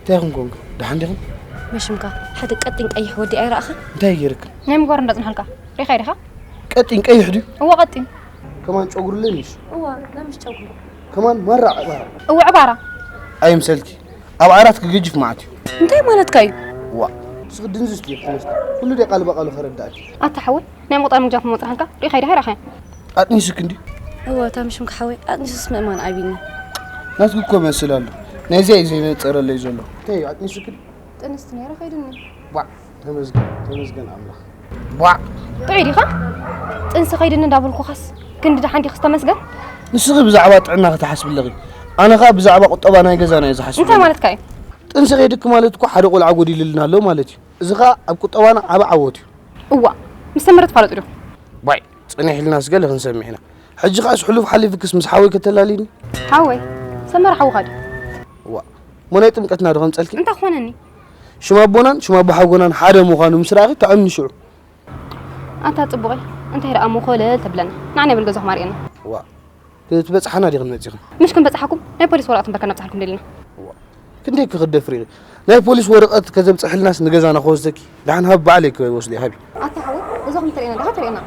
እንታይ ኹን ኮንክ? ደሓን ዲኹም? መሽምካ፣ ሓደ ቀጢን ቀይሕ ወዲ ኣይረኣኻ? እንታይ ገይርክ? ናይ ምግባር እንዳጽንሓልካ። ሪኻይ ዲኻ? ቀጢን ቀይሕ ድዩ? እወ ቀጢን። ከማን ጨጉሪ ኣለኒ እሱ። እወ፣ ላምሽ ጨጉሪ። ከማን ማራ ዕባራ። እወ ዕባራ። ኣይምሰልኪ። ኣብ ዓራት ክግጅፍ መዓት እዩ። እንታይ ማለትካ እዩ? ዋ። ንስኺ ድንዙዝ ትይፍ ትመስል። ኩሉ ደይ ቃል በቃሉ ከረዳእኪ። ኣታ ሓወይ፣ ናይ ምቑጣር ምግጃፍ መጽናሕካ። ሪኻይ ዲኻ ራኸ? ኣጥኒስክ እንዲ እወ እታ ምሽም ክሓወይ ኣጥኒስስ ምእማን ኣቢኒ ናትክ እኮ መስል ኣሎ ናይዚያ እዩ ዘይነጸረለይ ዘሎ እንታይ እዩ ኣጥኒስክ ጥንስቲ ነይረ ከይድኒ ቧዕ ተመስገን ተመስገን ኣምላኽ ቧዕ ጥዑይ ዲኻ ጥንሲ ከይድኒ እንዳበልኩኻስ ክንዲ ደሓን ዲኽስ ተመስገን ንስኺ ብዛዕባ ጥዕና ክትሓስቢ ኣለኺ ኣነ ኸኣ ብዛዕባ ቁጠባ ናይ ገዛና እየ ዝሓስብ እንታይ ማለትካ እዩ ጥንሲ ከይድኪ ማለት እኮ ሓደ ቆልዓ ጎዲልልና ኣሎ ማለት እዩ እዚ ኸኣ ኣብ ቁጠባና ዓቢ ዓወት እዩ እዋ ምስ ሰመረ ትፋለጡ ዲኹም ዋይ ጸኒሕ ኢልናስ ገለ ክንሰምዕ ኢና። ሕጂ ኸኣስ ሕሉፍ ሓሊፍክስ ምስ ሓወይ ከተላልይኒ? ሓወይ ሰመረ ሓውኻ ድዩ? ዋ እሞ ናይ ጥምቀትና ዶ ከምጸልኪ? እንታይ ክኾነኒ? ሽም ኣቦናን ሽም ኣቦሓጎናን ሓደ ምዃኑ ምስ ረኣኺ ተኣምኒ ሽዑ። ኣታ ጽቡቐይ እንታይ ደኣ እሞ ኮለል ተብለና። ንዓ ናይ በል ገዛኹም ኣርእየና። ዋ ክትበጽሓና ዲኽን መጺኽን? ምሽ ክንበጽሓኩም ናይ ፖሊስ ወረቐት እምበር ከነብጽሓልኩም ደሊና። ክንደይ ክኽደፍሪ ኢኺ? ናይ ፖሊስ ወረቐት ከተብጽሕልናስ ንገዛና ክወስደኪ? ደሓን ሃቢ ባዕለይ ክወስዶ እየ ሃቢ። ኣታ ሓወይ እዞ ክንትርእየና ዲኻ ትርእየና?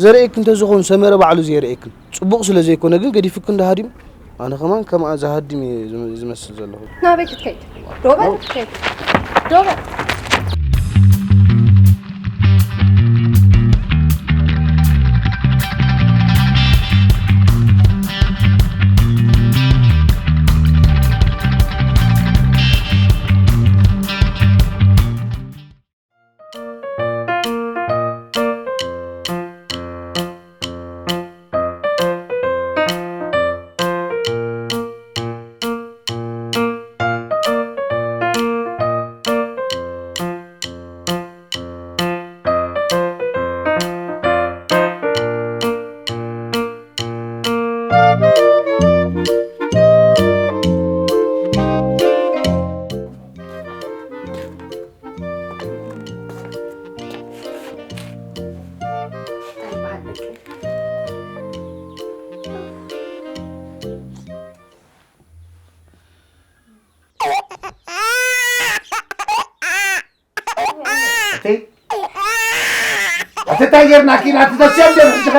ዘርእየኪ እንተዝኸውን ሰመረ ባዕሉ ዘይርእየክን። ጽቡቕ ስለ ዘይኮነ ግን ገዲፉኪ እንዶ ሃዲሙ። ኣነ ከማን ከምኣ ዝሃድም እየ ዝመስል ዘለኹ። ናበይ ክትከይድ? ዶ በል ክትከይድ ዶ በል። ኣቲ እንታይ ጌርናኪ ናቲ ተስዮም ደ ሕጂ ኸ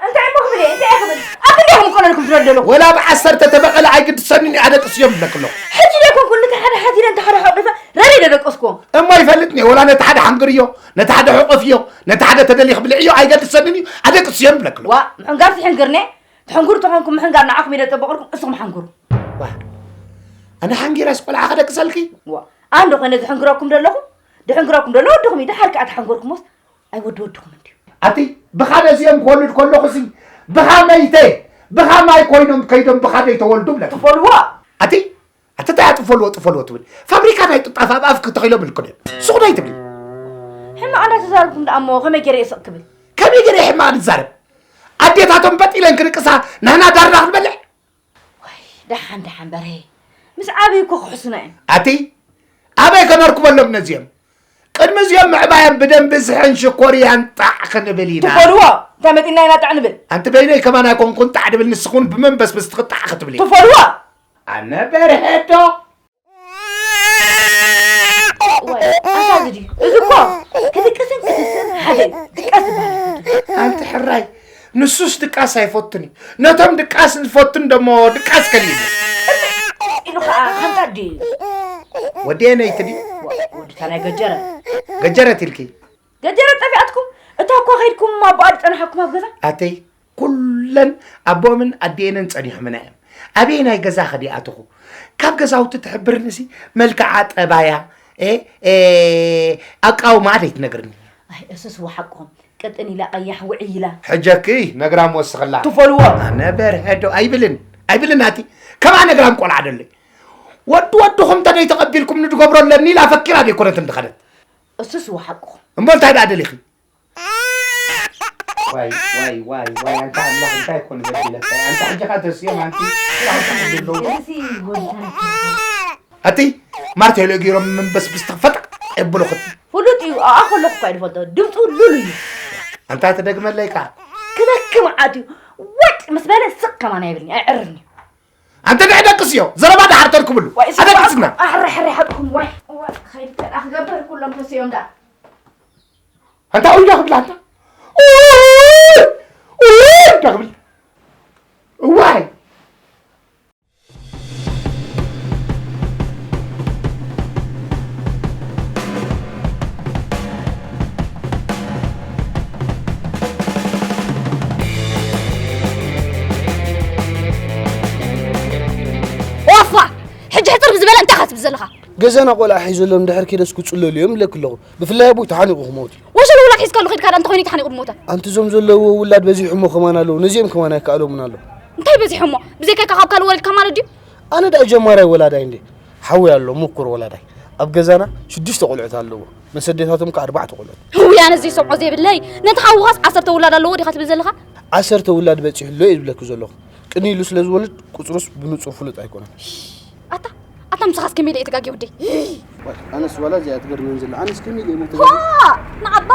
እንታይ እሞ ክብል እየ እንታይ እየ ክብል ኣብ ክንደይኹም እኮ ነልኩም ዝረደሎ ወላ ብዓሰርተ ተበቐለ ኣይግድሰንን እዩ ኣደቅስዮም ብለክሎ ሕጂ ደይኮንኩ ነቲ ሓደ ሓቲለ ነቲ ሓደ ሓቑፈ ረድየ ደደቀስኩዎ እሞ ይፈልጥኒ ወላ ነቲ ሓደ ሓንግርዮ ነቲ ሓደ ሕቑፍዮ ነቲ ሓደ ተደሊኽ ብልዕዮ ኣይገድሰንን እዩ ኣደቅስዮም ብለክሎ ዋ ምሕንጋር ትሕንግርኒ ትሕንግሩ ተኾንኩም ምሕንጋር ንዓኹም እየ ደጠበቕልኩም እስኹም ሓንግሩ ዋ ኣነ ሓንጊረስ ቆልዓ ከደቅሰልኪ ዋ ኣንዶ ኾነ ዝሕንግረኩም ደለኹ ድሕንግረኩም ደሎ ወድኹም እዩ ድሓር ከኣ ተሓንጎርኩሞስ ኣይ ወዲ ወድኹም እንድዩ ኣቲ ብኻደ እዚኦም ክወልድ ከለኹሲ ብኻመይተ ብኻማይ ኮይኖም ከይዶም ብኻደይ ተወልዱ ብለካ ትፈልዋ ኣቲ ኣቲ እንታይ ጥፈልዎ ጥፈልዎ ትብል ፋብሪካ ናይ ጥጣፍ ኣብ ኣፍ ክተኺሎም ልክደ ሱቕ ናይ ትብሊ ሕማቕ እንዳተዛረብኩም ደኣ እሞ ከመይ ገይረ እየ ስቕ ክብል ከመይ ገይረ ሕማቕ ንዛረብ ኣዴታቶም በጥ ኢለን ክድቅሳ ናህና ዳርና ክንበልዕ ወይ ደሓን ደሓን በርሄ ምስ ዓብዩ እኮ ክሕሱና እዮም ኣቲ ኣበይ ከነርክበሎም ነዚኦም ቅድሚ እዚኦም ምዕባዮም ብደንቢ ዝሕን ሽኮርያን ጣዕ ክንብል ኢና ትፈድዎ እንታይ መጢና ኢና ጣዕ ንብል ኣንቲ በይነይ ከማን ኣይኮንኩን ጣዕ ድብል ንስኹን ብመንበስበስ ትኽጣዕ ክትብሊ ትፈድዎ ኣነ በርሄ ዶ ወይ ኣታ እዚ ድዩ እዚ እኮ ክትቅስን ክትስን ሓደ እዩ። ድቃስ ዝበሃል ኣይፈቱን። ኣንቲ ሕራይ ንሱስ ድቃስ ኣይፈቱን እዩ። ነቶም ድቃስ ዝፈቱን ደሞ ድቃስ ከሊእሉ። ኢሉ ከዓ ሓንጣ ድዩ ወዲኤ ነይቲ ድዩ ወድታ ናይ ገጀረ ገጀረት ኢልኪ ገጀረት ጠፊኣትኩም እታ እኳ ከይድኩም ኣቦኣ ዝፀናሓኩም ኣብ ገዛ ኣተይ ኩለን ኣቦኦምን ኣዴኤንን ጸኒሖምና እዮም። ኣበየናይ ገዛ ከ ደይኣተኹ? ካብ ገዛውቲ ትሕብርኒሲ መልክዓ፣ ጠባያ፣ ኣቃውማኣ ደይትነግርኒ። ኣይ እሱስ ወሓቅኹም ቅጥን ኢላ ቀያሕ ውዕይ ኢላ። ሕጀኪ ነግራም ወስኽላ። ትፈልዎ። ኣነ በርሀ ዶ ኣይብልን ኣይብልን ኣቲ ከማ ነግራም ቆልዓ ደለይ። ወዲ ወድኹም ተደይተቐቢልኩምኒ ድገብሮ ኣለኒ ኢላ ፈኪራ ደይኮነት እንድኸደት። እሱስ ወሓቅኹም። እሞ እንታይ ደኣ ደሊኺ? ዋይ ዋይ ዋይ ዋይ ኣንታ ኣምላኽ እንታይ እኮ ንበድለካ እየ ኣንታ ሕጂ ኸኣ ተስዮም ኣንቲ ኣንቲ ማርቴሎ ገይሮም መንበስብስ ተፈጠቅ የብሎ ክቲ ፍሉጥ እዩ ኣኣ ከለኹ እኳ ይድፈልጦ ድምፁ ሉል እዩ ኣንታ ትደግመለይ ከኣ ክበኪ መዓት እዩ ወጥ ምስ በለ ስቕ ከማን ኣይብልኒ ኣይዕርኒ ኣንተ ንዕ ደቅስዮ፣ ዘረባ ደሓር ተርክብሉ። ዋይ፣ ኣደቅስና። ኣሕርሕርሕኩም፣ ዋይ፣ ዋይ፣ ኸይድ ከኣ ክገብር ኩሎም ተስዮም ደኣ። ኣንታ ኡይ ዳ ክብላ ኣንታ። ኡይ! ኡይ ዳ ክብል። እዋይ! ኦፋ! ሕጂ ሕጽር ብዝበለ እንታይ ክትብል ዘለኻ? ገዛና ቆልዓ ሒዘሎም ድሕር ኪደስ ክጽለሉ እዮም ኢለኪ ኣለኹ። ብፍላይ ኣቦይ ተሓኒቑ ክመውት እዩ። ወሸሉ ውላድ ሒዝካሉ ኸይድካ ደኣ እንተኾይኑ ተሓኒቑ ድሞታ። ኣንቲ እዞም ዘለዎ ውላድ በዚሑ እሞ ከማን ኣለዉ። ነዚኦም ከማን ኣይከኣሎምን ኣሎ። እንታይ በዚሑ እሞ? ብዘይካካ ካብ ካልእ ወሊድካ ማለት ድዩ? ኣነ ደኣ ጀማራይ ወላዳይ እንዴ? ሓወይ ኣሎ፣ ምኩር ወላዳይ። ኣብ ገዛና ሽዱሽተ ቆልዑት ኣለዎ። መሰደታቶም ከኣ ኣርባዕተ ቆልዑት። ውይ፣ ኣነ ዘይሰምዖ ዘይብለይ። ነቲ ሓውኻስ ዓሰርተ ውላድ ኣለዎ ዲኻ ትብል ዘለኻ? ዓሰርተ ውላድ በጺሑ ኣሎ እየ ዝብለኪ ዘለኹ። ቅንይ ኢሉ ስለ ዝወልድ ቁጽሩስ ብንጹር ፍሉጥ ኣይኮነን። ኣታ፣ ኣታ ምሳኻስ ከመይ ኢለ እየ ተጋግየ ወደይ? ዋይ፣ ኣነስ ዋላ እዚኣ ትገርመን ዘላ። ኣነስ ከመይ ኢለ እየ ዋ! ተጋግየ? ንዓባ፣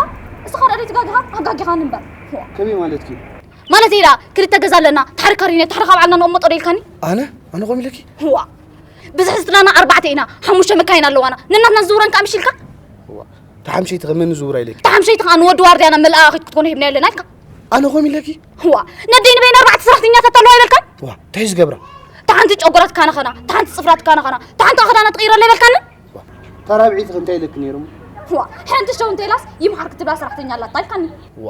እስኻ ደኣ ዘይተጋግኻ፣ ኣጋጊኻኒ እምበር። ዋ! ከመይ ማለትኪ? ማለተይ ደኣ፣ ክልተ ገዛ ኣለና፣ ታሕሪ ካሪነ፣ ታሕሪ ካብ ዓልና ንቕመጦ ዶ ኢልካኒ? ኣነ? ኣነ ከምኡ ኢለኪ? ዋ! ብዝሒ ስድራና ኣርባዕተ ኢና፣ ሓሙሽተ መካይን ኣለዋና። ነናትና ዝዝውረን ከኣ ምሽ ኢልካ? ዋ! እታ ሓምሸይቲ ከ መን ዝዝውራ ኢለኪ? እታ ሓምሸይቲ ከኣ ንወዲ ዋርድያና መልኣኺት ክትኮን ሂብና ኣለና ኢልካ? ኣነ ከምኡ ኢለኪ? ዋ! ነደይ ንበይና ኣርባዕተ ሰራሕተኛታት ኣለዋ ኣይበልካን? ዋ! እንታይ ዝገብራ? እታ ሓንቲ ጨጉራ ትካናኸና፣ እታ ሓንቲ ጽፍራ ትካናኸና፣ እታ ሓንቲ ከኣ ክዳና ትቕይረላ ኣይበልካንን? ዋ! እታ ራብዐይቲ ከ እንታይ ኢለኪ ነይሩ? ዋ! ሓንቲ ሸው እንተ ኢላስ ይምሓር ክትብላ ሰራሕተኛ ኣላታ ኢልካኒ። ዋ!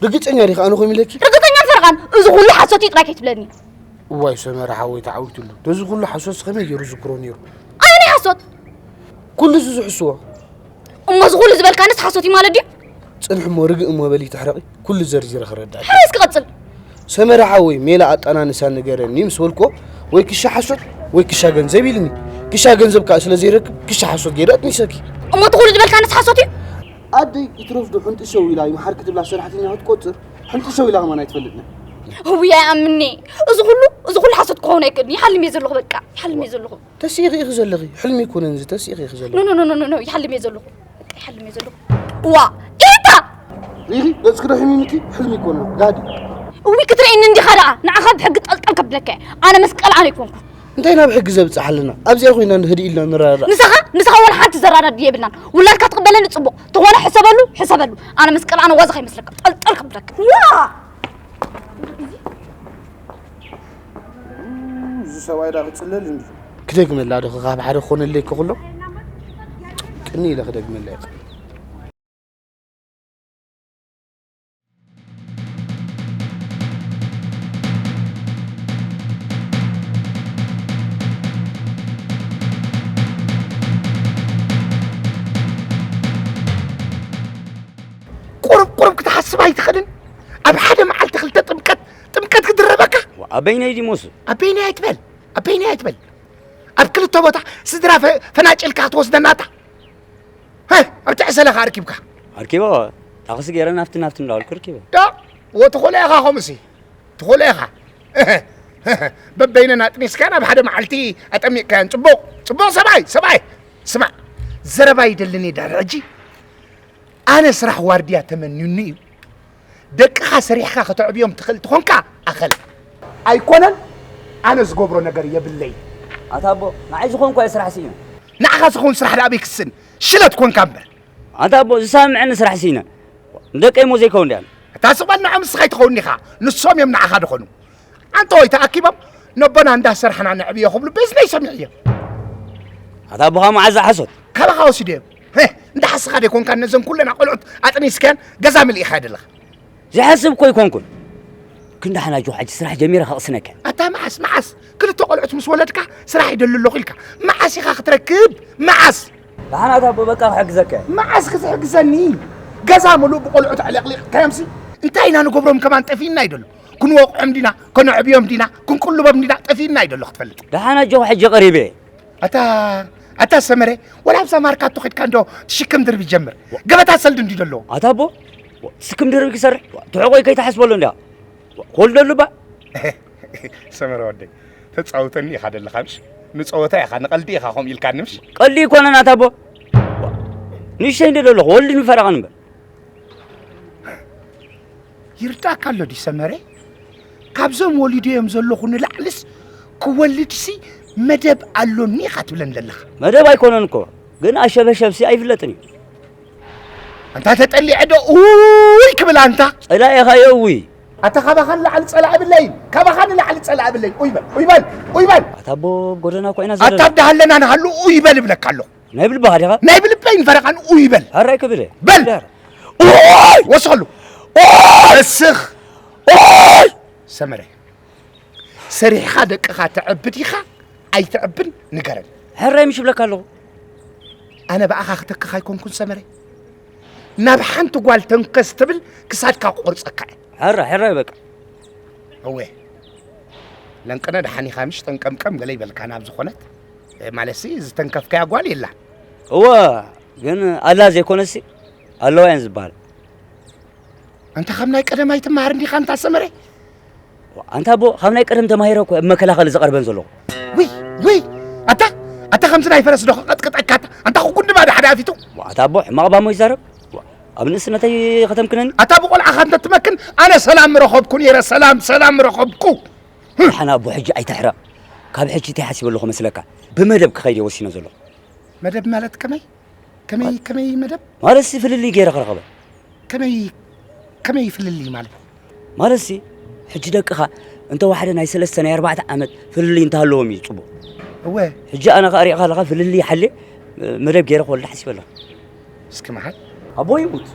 ርግጸኛ ዲኺ ኣነ ከምኡ ኢለኪ? ርግጸኛን ፈረቓን፣ እዚ ኩሉ ሓሶት እዩ ጥራይ ከይትብለኒ። እዋይ ሰመረ ሓወይ ተዓዊቱሉ። ነዚ ኩሉ ሓሶትስ ከመይ ገይሩ ዝዝክሮ ነይሩ? ኣየናይ ሓሶት? ኩሉ እዚ ዝሕስዎ። እሞ እዚ ኩሉ ዝበልካንስ ሓሶት እዩ ማለት ድዩ? ጽንሒ እሞ ርግእ እሞ በሊ ተሕረቒ፣ ኩሉ ዘርዚረ ክረድኣኪ። ሕራይ እስኪ ቀጽል። ሰመረ ሓወይ ሜላ ኣጣናንሳ ንገረኒ ምስ በልክዎ፣ ወይ ክሻ ሓሶት ወይ ክሻ ገንዘብ ኢልኒ። ክሻ ገንዘብ ከኣ ስለ ዘይረክብ ክሻ ሓሶት ገይረ ኣጥኒሰኪ። እሞ እቲ ኩሉ ዝበልካንስ ሓሶት እዩ? ኣደይ ይትረፍ ዶ ሕንጥሸው ኢላ ይምሓር ክትብላ ሰራሕተኛ ክትቆጽር ሕንጥሸው ኢላ ከማን ኣይትፈልጥን። እውይ ኣይኣምን'የ። እዚ ኩሉ፣ እዚ ኩሉ ሓሶት ክኸውን ኣይክእልን። ይሓልም እየ ዘለኹ በቃ። ይሓልም እየ ዘለኹ። ተሲእኺ ኢኺ ዘለኺ። ሕልሚ ኣይኮነን እዚ፣ ተሲእኺ ኢኺ ዘለኺ። ኖ፣ ኖ፣ ኖ፣ ኖ፣ ኖ፣ ይሓልም እየ ዘለኹ። በቃ ይሓልም እየ ዘለኹ። ዋ! ኢታ! ሪኺ፣ ገጽኪ ዶ ሒሚምኪ? ሕልሚ ኣይኮነን። ጋዲ። እውይ ክትርእየኒ እንዲኻ ደኣ። ንዓኻ ብሕጊ ጠልጠል ከብለካ እየ። ኣነ መስቀል ኣነ ኣይኮንኩ። እንታይ ናብ ሕጊ ዘብጽሕ ኣለና? ኣብዚኣ ኮይና ህድእ ኢልና ንረዳዳእ። ንስኻ፣ ንስኻ ወላ ሓንቲ ዘረዳድእ የብልናን። ውላድካ ትቕበለኒ ጽቡቕ። ተኾነ ሕሰበሉ፣ ሕሰበሉ። ኣነ መስቀል ኣነ ዋዛ ከይመስለካ። ጠልጠል ከብለካ። ዋ! እዚ ሰብኣይ ዳ ክጽለል እንዲ። ክደግመላ ዶ ካብ ሓደ ክኾነለይ ከሎ? ቅኒ ኢለ ክደግመላ እየ። ቁሩብ ቁሩብ ክትሓስብ ኣይትኽእልን? ኣብ ሓደ መዓልቲ ክልተ ጥምቀት፣ ጥምቀት ክድረበካ? ዋ፣ ኣበይነይ ድዩ ሞሱ? ኣበይነይ ኣይትበል፣ ኣበይነይ ኣይትበል። ኣብ ክልተ ቦታ ስድራ ፈ-፣ ፈናጭልካ ክትወስደና ኣታ? ሀ፣ ኣብቲ ዕሰለ ኸኣ ኣርኪብካ? ኣርኪበ፣ ታኽሲ ገይረ ናብቲ ናብቲ እንዳበልኩ ኣርኪበ። ዶ? ወ-፣ ትኹሎ ኢኻ ከምኡሲ። ትኹሎ ኢኻ። በበይነን ኣጥኒስካን ኣብ ሓደ መዓልቲ ኣጠሚቕካየን። ጽቡቕ፣ ጽቡቕ ሰብኣይ፣ ሰብኣይ። ስማዕ፣ ዘረባ ይደልን እየ ዳር ሕጂ። ኣነ ስራሕ ዋርድያ ተመንዩኒ እዩ። ደቅኻ ሰሪሕኻ ከተዕብዮም ትኽእል ትኾንካ ኣኸል። ኣይኮነን፣ ኣነ ዝገብሮ ነገር የብለይ። ኣታ ኣቦ፣ ንዓይ ዝኾንኳ እየ ስራሕ ስኢነ። ንዓኻ ዝኸውን ስራሕ ደኣ ኣበይ ክስን? ሽለት ኮንካ እምበር። ኣታ ኣቦ፣ ዝሰምዐኒ ስራሕ ስኢነ። ንደቀይ እሞ ዘይከውን ድኣን። ኣታ ስቕ በል፣ ንዖም ንስኻ ኣይትኸውን ኢኻ። ንሶም እዮም ንዓኻ ድኾኑ። ኣንተ ወይ ተኣኪቦም ነቦና እንዳሰርሕና ነዕብዮ ክብሉ በዝነይ ሰሚዐዮም። ኣታ ኣቦኻ መዓዝ ዝሓሶት? ካባኻ ወሲደዮም። ሄ፣ እንዳሓስኻ ደይኮንካ ነዘን ኩለና ቆልዑት ኣጥኒስካየን ገዛ ምልኢኻ ደለኻ። ዝሓስብ እኮ ኣይኮንኩን። ክንዲ ሓናጆ ሕጂ ስራሕ ጀሚረ ከቕስነካ። ኣታ መዓስ፣ መዓስ? ክልተ ቆልዑት ምስ ወለድካ ስራሕ ይደሊ ኣለኹ ኢልካ። መዓስ ኢኻ ክትረክብ? መዓስ? ደሓን ኣታ ኣቦ በቃ ክሕግዘካ እየ። መዓስ ክትሕግዘኒ? ገዛ ምሉእ ብቆልዑት ኣዕለቕሊቕካዮምሲ። እንታይ ኢና ንገብሮም ከማን ጠፊእና ይደሎ። ክንወቕዖም ዲና፣ ከነዕብዮም ዲና፣ ክንቅልቦም ዲና፣ ጠፊእና ይደሎ ክትፈልጥ። ደሓን ኣጆኹ ሕጂ ቀሪበ እየ። ኣታ፣ ኣታ ሰመረ፣ ወላ ኣብዛ ማርካቶ ኸድካ እንዶ ትሽክም ድርቢ ጀምር። ገበታ ሰልዲ እንዲ ደሎ። ኣታ ኣቦ፣ ትሽክም ድርቢ ክሰርሕ? ትሕቆይ ከይትሓስበሉ እንዲያ። ኮልደሉ ባ። ሰመረ ወደይ፣ ተጻውተኒ ኢኻ ደለኻ ምሽ? ንጸወታ ኢኻ፣ ንቐልዲ ኢኻ ከምኡ ኢልካኒ ምሽ? ቀልዲ ኣይኮነን ኣታ ኣቦ። ንእሽተይ እንደ ደለኹ፣ ወልድን ፈረቓን እምበር። ይርዳእካ ኣሎ ድዩ ሰመረ? ካብዞም ወሊደዮም ዘለኹ ንላዕልስ ክወልድሲ መደብ ኣሎኒ ኢኻ ትብለን ዘለኻ። መደብ ኣይኮነን እኮ፣ ግን ኣሸበሸብሲ ኣይፍለጥን እዩ። ኣንታ ተጠሊዐ ዶ ኡይ ክብል ኣንታ? ጸላኢ ኢኻ እየ እውይ። ኣታ ካባኻ ንላዕሊ ጸላኢ ብለይ፣ ካባኻ ንላዕሊ ጸላኢ ብለይ። ኡይ በል፣ ኡይ በል፣ ኡይ በል። ኣታ ኣቦ ጎደና እኮ ኢና ዘለና። ኣታ ኣብዳ ሃለና ንሃሉ ኡይ በል እብለካ ኣለኹ። ናይ ብልብኻ ዲኻ? ናይ ብልበይን ፈረቓን ኡይ በል። ሕራይ ክብል እየ። በል። ዳር። ኡይ! ወስኸሉ። ኡይ! እስኽ። ኡይ! ሰመረ፣ ሰሪሕኻ ደቅኻ ተዕብድ ኢኻ ኣይተዕብን ንገረን። ሕራይ ምሽ እብለካ ኣለኹ። ኣነ ብኣኻ ክተክኽ ኣይኮንኩን ሰመረ። ናብ ሓንቲ ጓል ተንከስ ትብል ክሳድካ ክቆርጸካ እየ። ሕራይ፣ ሕራይ በቃ። እወ። ለንቅነ ደሓን ኢኻ ምሽ ጠንቀምቀም ገለ ይበልካ ናብ ዝኾነት። እ፣ ማለትሲ ዝተንከፍካያ ጓል የላን። እወ፣ ግን ኣላ ዘይኮነሲ ኣለዋ እየን ዝበሃል። ኣንታ ካብ ናይ ቀደም ኣይትመሃር እንዲኻ ኣንታ ሰመረ? ኣንታ ኣቦ፣ ካብ ናይ ቀደም ተማሂረ እኮ ኣብ መከላኸሊ ዝቐርበን ዘለኹ። ውይ፣ ውይ፣ ኣታ፣ ኣታ ከምዚ ናይ ፈረስ ዶ ክቐጥቅጠካ ኣታ? ኣንታ ኩኩን ድማ ዳሕዳ ኣፊቱ። ኣታ ኣቦ፣ ሕማቕ ባሞ ይዛረብ። ኣብ ንእስነተይ ከተምክነኒ። ኣታ ብቆልዓኻ እንተትመክን ኣነ ሰላም ምረኸብኩ ነይረ፣ ሰላም፣ ሰላም ምረኸብኩ። ደሓን ኣቦ፣ ሕጂ ኣይትሕረቕ። ካብ ሕጂ እንታይ ሓሲበ ኣለኹ መስለካ? ብመደብ ክኸይድ እየ ወሲነ ዘለኹ። መደብ ማለት ከመይ? ከመይ፣ ከመይ መደብ? ማለትሲ ፍልልይ ገይረ ክረኸበ። ከመይ፣ ከመይ ፍልልይ ማለት? ማለትሲ፣ ሕጂ ደቅኻ እንተ ዋሕደ ናይ ሰለስተ ናይ ኣርባዕተ ዓመት ፍልልይ እንተሃለዎም እዩ ጽቡቕ። እወ። ሕጂ ኣነ ከኣ ሪእኻ ኣለኻ ፍልልይ ሓልየ መደብ ገይረ ክወልድ ሓሲበ ኣለኹ። እስኪ መሓል። ኣቦ ይሙት።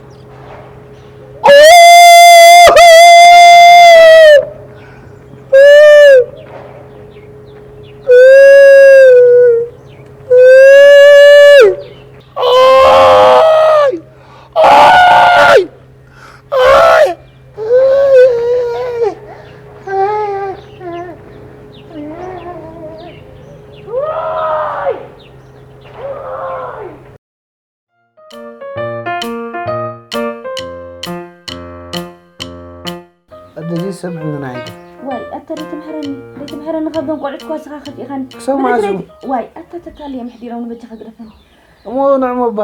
ኣደዚ ሰምዕኒ ናይ ግን። ዋይ፣ ኣታ ደይትምሕረኒ፣ ደይትምሕረኒ፣ ካብዞም ቆልዑት እኳ ንስኻ ከፊእኻኒ። ክሳብ መዓስ እዩ? ብድሕረይ-፣ ዋይ፣ ኣታ ተታልየ ምሕዲሮም ንበጃኻ ግደፈኒ። እሞ ንዕሞ እባ፣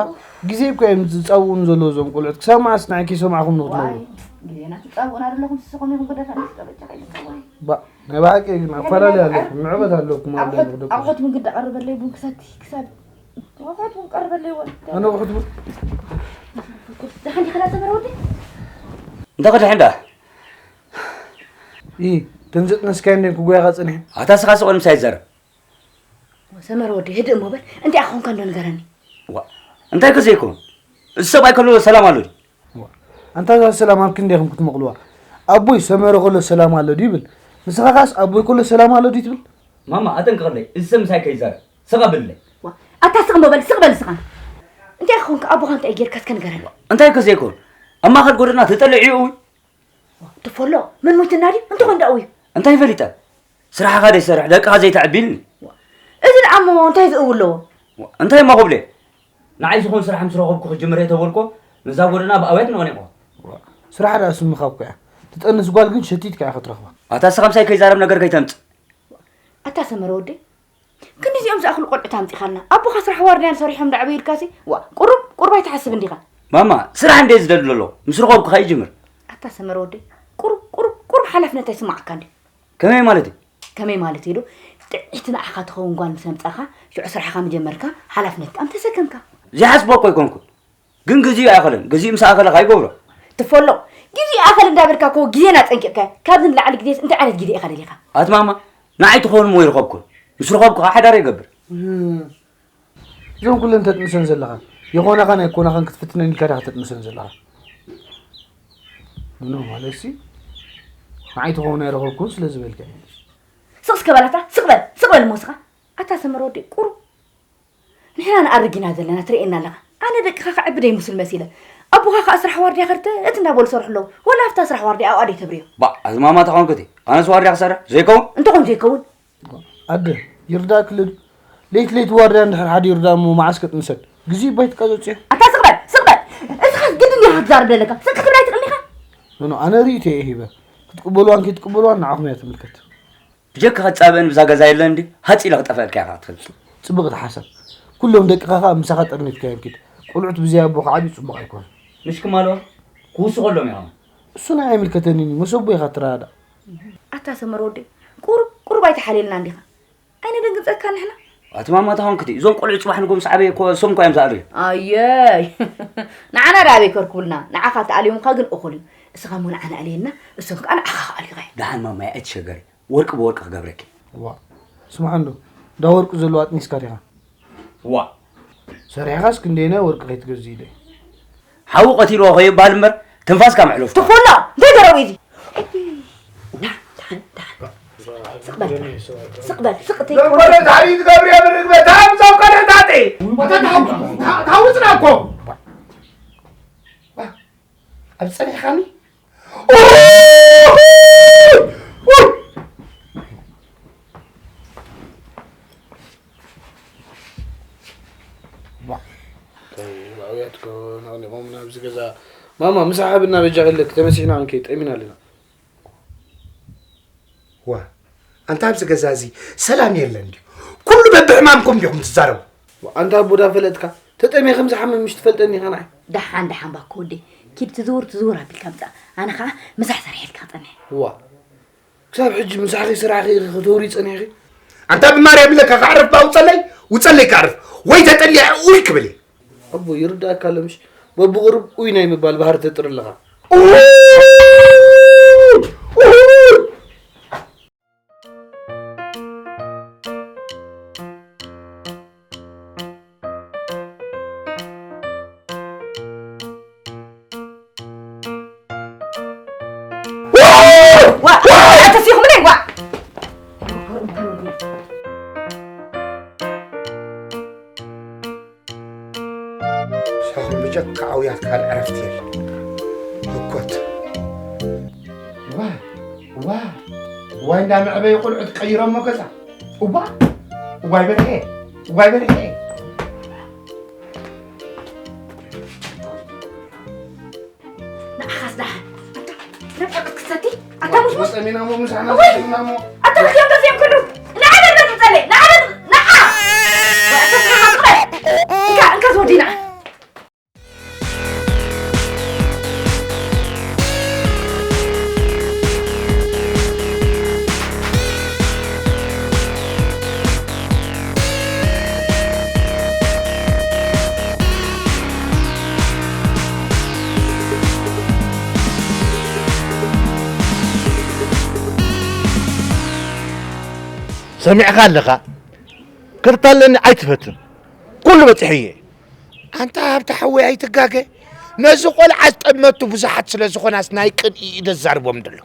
ግዜ እኮ እዮም ዝጻውኡን ዘለዉ እዞም ቆልዑት። ክሳብ መዓስ ንዓይ ከይሰማዕኹም ንኽትነብሩ? ዋይ፣ ግዜና ትጻውኡና ዘለኹም ንስኹም ኢኹም ግደፈኒ፣ እስከ በጃኻ ኢልካ፣ ዋይ። ባ፣ ናይ ብሓቂ ግን ኣፈላለዩ ኣለኩም፣ ንዕበት ኣለኩም፣ ኣብ ኣለኩም፣ ሕድ-፣ ደቁ። ኣብ ሕድ ምን ግዳ ቀርበለይ ቡን ክሰቲ፣ ክሳብ ኣቑሑት እውን ቀርበለይ ወዲ። ኣነ ኣቑሑት እውን? ደሓን ዲኻ ዳሰመረ ወዲ? እንታይ ክድሕን ደኣ? ኢ፣ ተንዘጥነስካዮ እንዴ ክጎያኻ ጸኒሐ? ኣታ ስኻ ስቕ ኢሉ ምሳይ ይዛረብ። ሰመረ ወዲ፣ ህድእ እሞ በል። እንታይ ኣኾንካ እንዶ ንገረኒ። ዋ፣ እንታይ ከ ዘይኮን? እዚ ሰብኣይ ከሎ ሰላም ኣሎ ድዩ? ዋ፣ ኣንታ እዛ ሰላም ኣብ ክንደይ ኢኹም ክትመቕልዋ? ኣቦይ ሰመረ ከሎ ሰላም ኣሎ ድዩ ይብል? ንስኻ ኻስ ኣቦይ ከሎ ሰላም ኣሎ ድዩ ትብል? ማማ፣ ኣጠንቅቕለይ፣ እዚ ሰብ ምሳይ ከይዛረብ። ስቕ በልለይ። ዋ፣ ኣታ ስቕ እሞ በል፣ ስቕ በል ንስኻ። እንታይ ክኾንካ፣ ኣቦኻ እንታይ ጌርካ እስከ ንገረኒ። እንታይ ከ ዘይኮን? ኣብ ማእከል ጎደና ተጠሊዑ እዩ። ዋ፣ ትፈሎ፣ መን ሞይትና ድዩ? እንተኾን ደኣ እዩ። እንታይ ፈሊጠ? ስራሕኻ ዘይሰርሕ፣ ደቅኻ ዘይተዕቢ ኢልኒ። ዋ፣ እዚ ደኣ እሞ እንታይ ዝእው ኣለዎ? ዋ፣ እንታይ እሞ ክብለ? ንዓይ ዝኾን ስራሕ ምስ ረኸብኩ ክጅምር እየ ተበልኮ፣ ነዛ ጎደና ብኣውያት ነቕኒቑ። ዋ፣ ስራሕ ደኣ ስምኻ እኮ እያ። ትጠንስ ጓል ግን ሸቲትካ ኢኻ ትረኽባ። ኣታ እስኻ ምሳይ ከይዛረብ ነገር ከይተምጽእ። ኣታ ሰመረ ወደይ፣ ክንድዚኦም ዝኣኽሉ ቆልዑት ኣምጺኻልና። ኣቦኻ ስራሕ ዋርድያን ሰሪሖም ደዕበዩ ኢልካሲ፣ ዋ፣ ቁሩብ፣ ቁሩብ ኣይትሓስብ እንዲኻ? ማማ፣ ስራሕ እንድየ ዝደሊ ዘለኹ። ምስ ረኸብኩ ከኣ ይጅምር። ኣታ ሰመረ ወደይ፣ ቁሩብ፣ ቁሩብ፣ ቁሩብ ሓላፍነት ኣይስምዓካ እንድዩ? ከመይ ማለት እዩ? ከመይ ማለት እዩ ዶ? ጥዕይቲ ንዓኻ ትኸውን ጓል ምስ ኣምጻኻ፣ ሽዑ ስራሕኻ ምጀመርካ፣ ሓላፍነት ከኣ ምተሰከምካ። ዘይሓስቦ እኮ ኣይኮንኩን። ግን ግዜኡ ኣይኣኸለን። ግዜኡ ምስ ኣኸለ ከኣ ይገብሮ። ትፈሎ፣ ግዜኡ ኣኸለ እንዳበልካ እኮ ግዜና ጸንቂቕካዮ። ካብዚ ንላዕሊ ግዜስ እንታይ ዓይነት ግዜ ኢኻ ደሊኻ? ኣቲ ማማ፣ ንዓይ ትኸውን እሞ ይረኸብኩን። ምስ ረኸብኩ ከኣ ሓዳር ይገብር። እም። እዞም ኩለን ተጥንሰን ዘለኻ፣ ይኾናኻን ኣይኮናኻን ክትፍትነን ኢልካ ዲኻ ተጥንሰን ዘለኻ? ኖ፣ ማለትሲ፣ ንዓይ ትኸውን ኣይረኸብኩን ስለ ዝበልካ እዩ። ስቕ እስከ በል ኣታ፣ ስቕ በል፣ ስቕ በል እሞ እስኻ። ኣታ ሰመረ ወደይ፣ ቁሩብ ንሕና ንኣርግ ኢና ዘለና፣ ትርእየና ኣለኻ። ኣነ ደቅኻ ከዕቢ ደይምስል መሲለ። ኣቦኻ ከኣ ስራሕ ዋርድያ ከርተት እንዳበሉ ይሰርሑ ኣለዉ። ወላ ኣብታ ስራሕ ዋርድያ ኣብኣ ደይተብርዮ። ባእ፣ ኣዝማማ ተኾንኩ እቲ። ኣነስ ዋርድያ ክሰርሕ ዘይከውን? እንተኾን ዘይከውን? ኣደ፣ ይርዳእኪ ኣሎ ድዩ? ለይቲ ለይቲ ዋርድያ እንድሕር ሓዲሩ ደኣ እሞ መዓስ ከጥንሰን? ግዜ እባ ኣይትቃጸጽዮ። ኣታ ስቕ በል፣ ስቕ በል። እስኻስ ግድን ዲኻ ክትዛረብ ደለካ? ስቕ ክትብል ኣይትኽእልን ኢኻ? ኖ፣ ኖ፣ ኣነ ርእይቶ'የ ሂበ። ክትቅበልዋን ከይትቅበልዋን ንዓኹም እያ ትምልከት። ብጀካ ክጻብእን ብዛ ገዛ የለን ድዩ? ሃጽ ኢለ ክጠፍኣልካ ኢኻ ክትፈልጥ። ጽብቕቲ ሓሳብ። ኩሎም ደቅኻ ኸኣ ምሳኻ ጠርኒፍካዮም ኪድ። ቆልዑት ብዘይ ኣቦ ክዓብዩ ጽቡቕ ኣይኮነን። ምሽ ክማልኦም ክውስኾሎም ኢኻ። እሱ ንዓይ ኣይምልከተንን እዩ። ምስ ኣቦ ኢኻ ትረዳዳእ። ኣታ ሰመረ ወደይ፣ ቁሩብ፣ ቁሩብ ኣይትሓልየልና እንዲኻ። ኣይነደንግጸካ ንሕና። ኣቲ ማማ ተኾንክቲ፣ እዞም ቆልዑ ጽባሕ ንጎም ሰዓበ እኮ እሶም እኮ እዮም ዝኣልዩ። ኣየይ። ንዓና ዳ ኣበይ ከርኩብልና? ንዓኻ ተኣልዮምካ ግን እኹል እዩ። እስኻ እሞ ንዓና ኣልየና፣ እሶም ከኣ ንዓኻ ክኣልዩኻ እዮም። ደሓን ማማይ ኣይትሸገሪ። ወርቂ ብወርቂ ክገብረኪ። ዋ፣ ስማዕ እንዶ፣ ዳ ወርቂ ዘለዎ ኣጥኒስካ ዲኻ? ዋ። ሰሪሕኻስ ክንደየናይ ወርቂ ከይትገዝእ ኢለ። ሓዊ ቀቲልዎ ከይባል እምበር፣ ትንፋስካ መዕለፍካ። ትኾኖ፣ እንታይ ገረቡ ኢዚ? ደሓን፣ ደሓን፣ ደሓን። ስቕ በል፣ ስቕ በል፣ ስቕ ተይ-፣ ዘንበለ ታሪክ ገብርኤል ርግበ፣ ታም ዘንበለ ታጤ። ወታ ታው-፣ ታውፅና እኮ። ኣብ ፀኒሕካኒ? እንታይ ኣውያት ኮን ኣቕኒቖም ናብዚ ገዛ? ማማ፣ ምሳሕ ሃብና በጃኺ፣ ኢለኪ ተመሲሕና እንከይ ጠሚና ኣለና። ዋ፣ ኣንታ ኣብዚ ገዛ እዚ ሰላም የለን ድዩ? ኩሉ በብሕማምኩም ዲኹም ትዛረቡ? ኣንታ ኣቦ ዳ ፈለጥካ፣ ተጠሚየ ከም ዝሓምም ምሽ ትፈልጠኒ ኢኻ ንዓይ። ደሓን ደሓን ባኮ ወደይ፣ ኪድ ትዝውር ትዝውር ኣቢልካ ምጻእ። ኣነ ኸኣ ምሳሕ ሰሪሐልካ ክጸንሕ። ዋ፣ ክሳብ ሕጂ ምሳሕኺ ስራሕኺ ኢኺ ከተውሪ ጸኒሕኺ? ኣንታ ብማርያም ኢለካ ክዕርፍ ባ ውጸለይ፣ ውጸለይ ክዕርፍ። ወይ ተጠሊዐ ኡይ ክብል እየ። ኣቦ ይርዳእካ ኣሎ ምሽ? በብቕሩብ ኡይ ናይ ምባል ባህሪ ተጥሪ ኣለኻ። ኡይ! ኡይ! ዋ! ኣተሲኹምለይ ዋ! ንስኹም ብጀካ ኣውያት ካልእ ዕረፍቲ የለን። ህኮት። ዋ፣ ዋ፣ ዋይ እንዳ መዕበዪ ቆልዑት ቀይሮሞ ገዛ። እዋ፣ እዋይ በርሄ፣ እዋይ በርሄ። ንዓኻስ ደሓን። ኣታ፣ ረብዐ ክትሰቲ? ኣታ፣ ሙስሙስ? ወጸኒና እሞ፣ ምሳሕና እወይ! ሰቲና እሞ። ኣታ፣ ክልቲኦም ተሲኦም ክሉ። ንዓ፣ በል፣ በል፣ ትጸለይ። ንዓ፣ በል፣ ንዓ! እንካ፣ እንካ፣ ዝወዲ፣ ንዓ። ሰሚዕኻ ኣለኻ? ከተታልለኒ ኣይትፈትን። ኩሉ በጺሐ እየ። ኣንታ ሃብተ ሓወይ ኣይትጋገ። ነዚ ቆልዓ ዝጠመቱ ብዙሓት ስለ ዝኾናስ ናይ ቅንኢ እዩ ዘዛርቦም ዘሎ።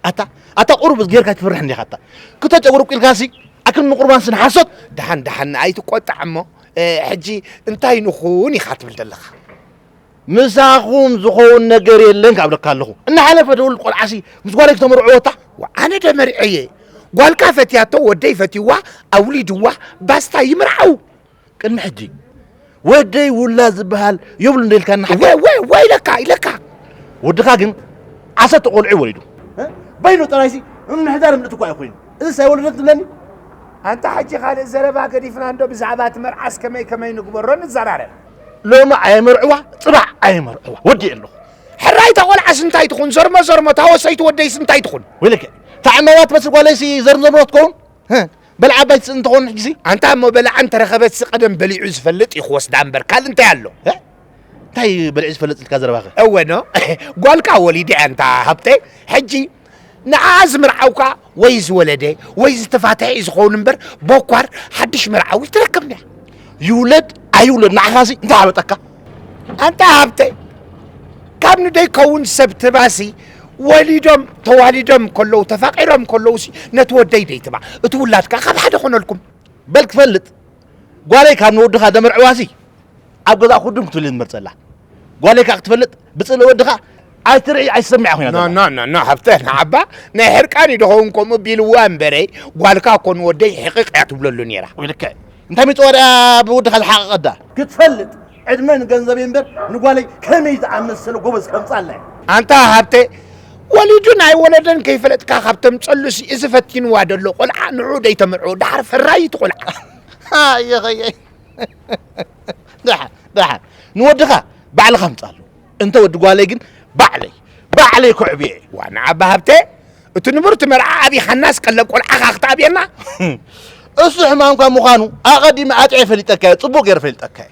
ኣታ፣ ኣታ ቁሩብ ጌርካ ኣይትፈርሕ እንዲኻ ኣታ። ክልተ ጨጉሪ ኣብቂልካሲ ኣክን ንቁርባንሲ ንሓሶት። ደሓን፣ ደሓን ኣይትቆጣዕ እሞ፣ እ፣ ሕጂ እንታይ ንኹን ኢኻ ትብል ዘለኻ? ምሳኹም ዝኸውን ነገር የለን ካብ እብለካ ኣለኹ። እናሓለፈ ደውል ቆልዓሲ ምስ ጓለይ ክተመርዕዎ ኣታ። ዋ፣ ኣነ ደ መሪዐየ? ጓልካ ፈትያቶ፣ ወደይ ፈትይዋ፣ ኣውሊድዋ፣ ባስታ ይምርዓው። ቅድሚ ሕጂ ወደይ ውላድ ዝበሃል የብሉ እንደ ኢልካና ሓቂ። ወ-፣ ወ-፣ ወይለካ፣ ኢለካ። ወድኻ ግን ዓሰርተ ቆልዑ ወሊዱ። እ? በይኑ ጥራይሲ ምምሕዳር እምነት እኳ እዩ ኮይኑ። እዚስ ኣይወለደን ትብለኒ? ኣንታ ሕጂ ካልእ ዘረባ ገዲፍና እንዶ ብዛዕባ እቲ መርዓስ ከመይ ከመይ ንግበሮ ንዘራረብ። ሎሚ ኣየመርዕዋ፣ ጽባሕ ኣየመርዕዋ። ወዲኤ ኣለኹ። ሕራይ እታ ቆልዓስ እንታይ ትኹን? ዘርሞ ዘርሞ፣ እታ ወሰይቲ ወደይስ እንታይ ትኹን? ወይለከ፣ እታ ዕምባባ ትመስል ጓለይሲ ዘርሞ ዘርሞ ትኸውን? ህ፣ በልዓ ኣባይ ትስእን ትኸውን ሕጂሲ? ኣንታ እሞ በልዓ እንተረኸበትሲ ቀደም በሊዑ ዝፈልጥ እዩ ክወስዳ እምበር፣ ካልእ እንታይ ኣሎ? እ? እንታይ በሊዑ ዝፈልጥ ኢልካ ዘረባኸ? እወ ኖ፣ ጓልካ ወሊዳ እያ ኣንታ ሃብተይ። ሕጂ ንዓ ዝምርዓውካ ወይ ዝወለደ ወይ ዝተፋትሐ እዩ ዝኸውን እምበር፣ ቦኳር ሓድሽ መርዓዊ ትረክብ እያ። ይውለድ ኣይውለድ ንዓኻሲ እንታይ ኣበጠካ? ኣንታ ሃብተይ፣ ካብ ንደይከውን ሰብ ትባሲ፣ ወሊዶም፣ ተዋሊዶም ከለዉ፣ ተፋቒሮም ከለዉሲ፣ ነቲ ወደይ ደይትባ፣ እቲ ውላድካ ካብ ሓደ ኮነልኩም። በል ክፈልጥ፣ ጓለይ ካብ ንወድኻ ደመርዕዋሲ፣ ኣብ ገዛ ኩዱም ክትብል እየ ዝመርጸላ። ጓለይ ከኣ ክትፈልጥ፣ ብጽልኢ ወድኻ ኣይትርኢ ኣይትሰምዕ ኮይና ኖ፣ ዘላ። ኖ፣ ኖ፣ ኖ፣ ሃብተ፣ ንዓባ ናይ ሕርቃን እዩ ድኸውን ከምኡ ቢልዋ እምበረይ፣ ጓልካ እኮ ንወደይ ሕቕቕ እያ ትብለሉ ነይራ። ወይ ልክዕ። እንታይ ሚጽዋ ደኣ ብወድኻ ዝሓቐቐ ዳ? ክትፈልጥ፣ ዕድመ ንገንዘብ እምበር ንጓለይ ከመይ ዝኣመሰለ ጎበዝ ከምጻላ እያ። ኣንታ ሃብተ፣ ወሊዱን ኣይወለደን ከይፈለጥካ ካብ ተምጸሉሲ፣ እዚ ፈቲንዋ ደሎ ቆልዓ ንዑ ደይተምርዖ፣ ደሓር ፈራዪ እቲ ቆልዓ። ኣየኸየይ። ደሓን፣ ደሓን። ንወድኻ ባዕልኻ ምጻሉ። እንተ ወዲ ጓለይ ግን ባዕለይ፣ ባዕለይ ከዕብዮ እየ። ዋና ኣባ ሃብተ፣ እቲ ንቡር እቲ መርዓ ኣቢኻናስ ቀለብ ቆልዓኻ ክትኣብየና? እሱ ሕማምካ ምዃኑ ኣቐዲመ ኣጥዕየ ፈሊጠካ እየ፣ ጽቡቕ ገይረ ፈሊጠካ እየ።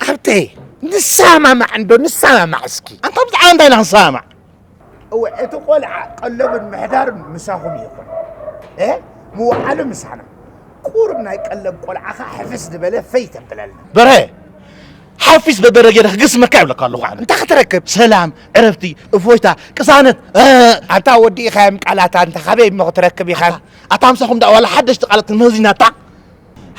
ኣብተይ፣ ንሰማማዕ እንዶ፣ ንሰማማዕ እስኪ። ኣንታ ብዛዕባ እንታይ ኢና ክንሰማማዕ? እወ፣ እቲ ቆልዓ ቀለቡን ምሕዳሩን ምሳኹም ይኹን። እ? ምውዓሉ ምሳና። ቁሩብ ናይ ቀለብ ቆልዓ ኸኣ ሕፍስ ዝበለ ፈይ ተብለልና። በርሀ፣ ሓፊስ በበረገ ኢለ ክግስመካ ይብለካ ኣለኹ ኣነ። እንታይ ክትረክብ? ሰላም፣ ዕረፍቲ፣ እፎይታ፣ ቅሳነት። እ፣ ኣንታ ወዲእኻዮም ቃላት ኣንታ ካበይ እሞ ክትረክብ ኢኻ? ኣታ፣ ኣታ ምሳኹም ደኣ ዋላ ሓደሽቲ ቃላት ክንመዚናታ።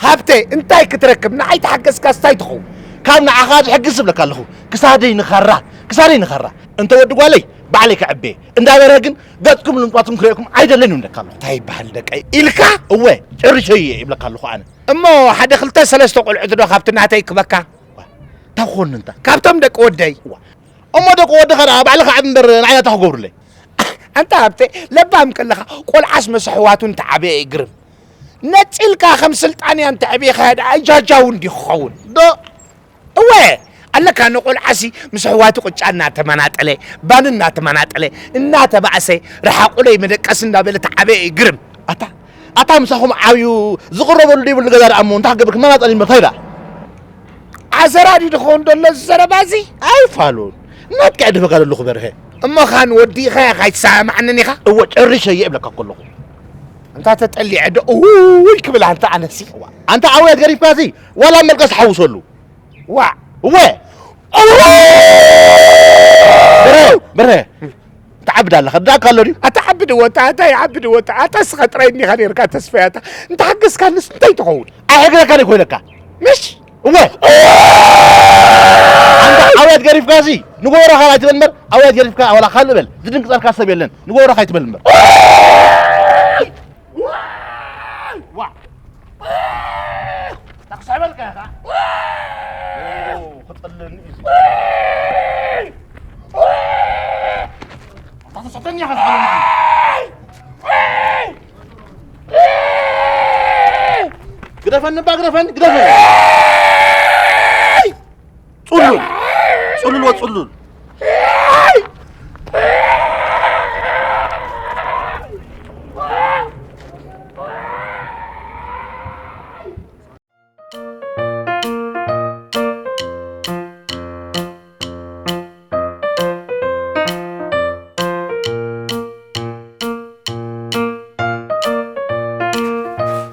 ሃብተ፣ እንታይ ክትረክብ? ንዓይ ተሓገዝካስ እንታይ ትኸውን? ካብ ንዓኻ ዝሕግዝ እብለካ ኣለኹ። ክሳደይ ንኻራ፣ ክሳደይ ንኻራ። እንተ ወዲ ጓለይ፣ ባዕለይ ከዕቤ። እንዳ በርሀ ግን፣ ገጽኩም ልምጧትኩም ክርእየኩም ኣይደልን እዩ እብለካ ኣለኹ። እንታይ ይበሃል ደቀይ ኢልካ? እወ፣ ጨሪሸዮ እየ ይብለካ ኣለኹ ኣነ። እሞ ሓደ ክልተ ሰለስተ ቆልዑት ዶ ካብቲ ናተይ ክበካ? እንታይ ክኾኑ እንታ? ካብቶም ደቂ ወደይ። እዋ። እሞ ደቂ ወድኻ ደኣ ባዕልኻ ዕብ እምበር ንዓይ እንታይ ክገብሩለይ? ኣንታ ሃብተ፣ ለባም ከለኻ ቆልዓስ ምስ ኣሕዋቱ እንተዓበየ እዩ ግርም። ነጺልካ ከም ስልጣንያ እንተዕብየኻዮ ደኣ ጃጃው እንዲዩ ክኸውን። ዶ? እወ፣ ኣለካ ንቆልዓሲ ምስ ኣሕዋቱ ቅጫ እናተመናጠለ፣ ባኒ እናተመናጠለ፣ እናተባእሰ፣ ርሓቑለይ መደቀሲ እንዳበለ ተዓበየ እዩ ግርም። ኣታ፣ ኣታ ምሳኹም ዓብዩ ዝቕረበሉ ዘይብሉ ገዛ ደኣ እሞ እንታይ ክገብር ክመናጠል እምበር እንታይ ደኣ? ኣዘራዲዱ ክኸውን ደሎ እዚ ዘረባ እዚ? ኣይፋሉን። ናትካ እየ ድህበካ ዘለኹ በርሀ። እሞ ኻን ወዲእኻያ ካይትሰማማዓንን ኢኻ? እወ፣ ጨሪሸ እየ እብለካ እኮ ኣለኹ። እንታ ተጠሊዐ ዶ እውይ ክብል ኣንታ ኣነሲ። ኣንታ ኣውያት ገሪፍካሲ ዋላ መልቀስ ሓውሰሉ። ዋ። እወ። ብረ፣ ብረ። ትዓብድ ኣለኻ። ዳካ ኣሎ ድዩ? ኣታ ዓብድ ወጣ፣ ኣታ ይዓብድ ወጣ። ኣታ እስኻ ጥራይ እኒኻ ነይርካ ተስፋይ ኣታ። እንተሓገዝካንስ እንታይ ትኸውን? ኣይሕግዘካን እኮ ኢለካ። ምሽ? እወ። ኣንታ ኣውያት ገሪፍካሲ ንጎረኻ ኣይትበል እምበር፣ ኣውያት ገሪፍካ ዋላ ካልእ በል። ዝድንግጸልካ ሰብ የለን። ንጎረኻ ኣይትበል እምበር። ዋ! ዋ! ክሳዕ በልካ ኢኻ። ኦ፣ ክጥልኒ እዩ። ኣታ ተሰተኛ ኢኻ ዝሓለና። ግደፈኒ እባ፣ ግደፈኒ፣ ግደፈኒ። ጽሉል፣ ጽሉል ወጽሉል።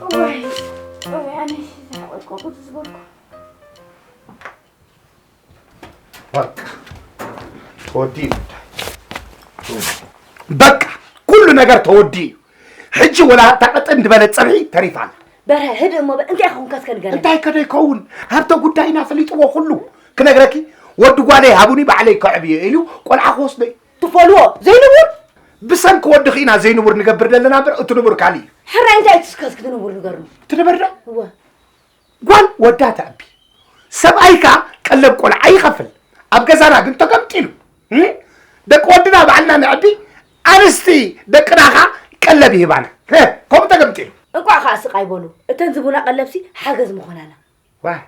እዋይ፣ እዋይ፣ ኣነ ዝሓቆጥቆ ቁጭ ዝበልኩ። በቃ ተወዲኡ። በቃ ኩሉ ነገር ተወዲኡ። ሕጂ ወላ እታ ቅጥን ዝበለት ጸብሒ ተሪፋ ኣላ። በርሀ፣ ህድእ እሞ በል፣ እንታይ ኮንካስ ከንገረኒ? እንታይ ከደይ ከውን? ሃብተ ጉዳይና ፈሊጥዎ ኩሉ። ክነግረኪ፣ ወዲ ጓለይ ሃቡኒ ባዕለይ ከዕብዮ ኢሉ ቆልዓ ክወስዶ እዩ። ትፈልዎ፣ ዘይንቡር? ብሰንኪ ወድኺ ኢና ዘይንቡር ንገብር ዘለና እምበር፣ እቲ ንቡር ካልእ እዩ። ሕራይ እንታይ ትስከስ ክትንቡር ንገርኒ? ትንበር ዶ? እወ። ጓል ወዳ ተዕቢ። ሰብኣይካ ቀለብ ቆልዓ ይኸፍል። ኣብ ገዛና ግን ተገምጢሉ። እም? ደቂ ወድና ባዕልና ነዕቢ፣ ኣንስቲ ደቅና ኸኣ ቀለብ ይህባና። ሄ፣ ከምኡ ተገምጢሉ። እንቋዕ ኸኣ ስቕ ኣይበሉ። እተን ዝቡና ቀለብሲ ሓገዝ ምኾናና። ዋይ፣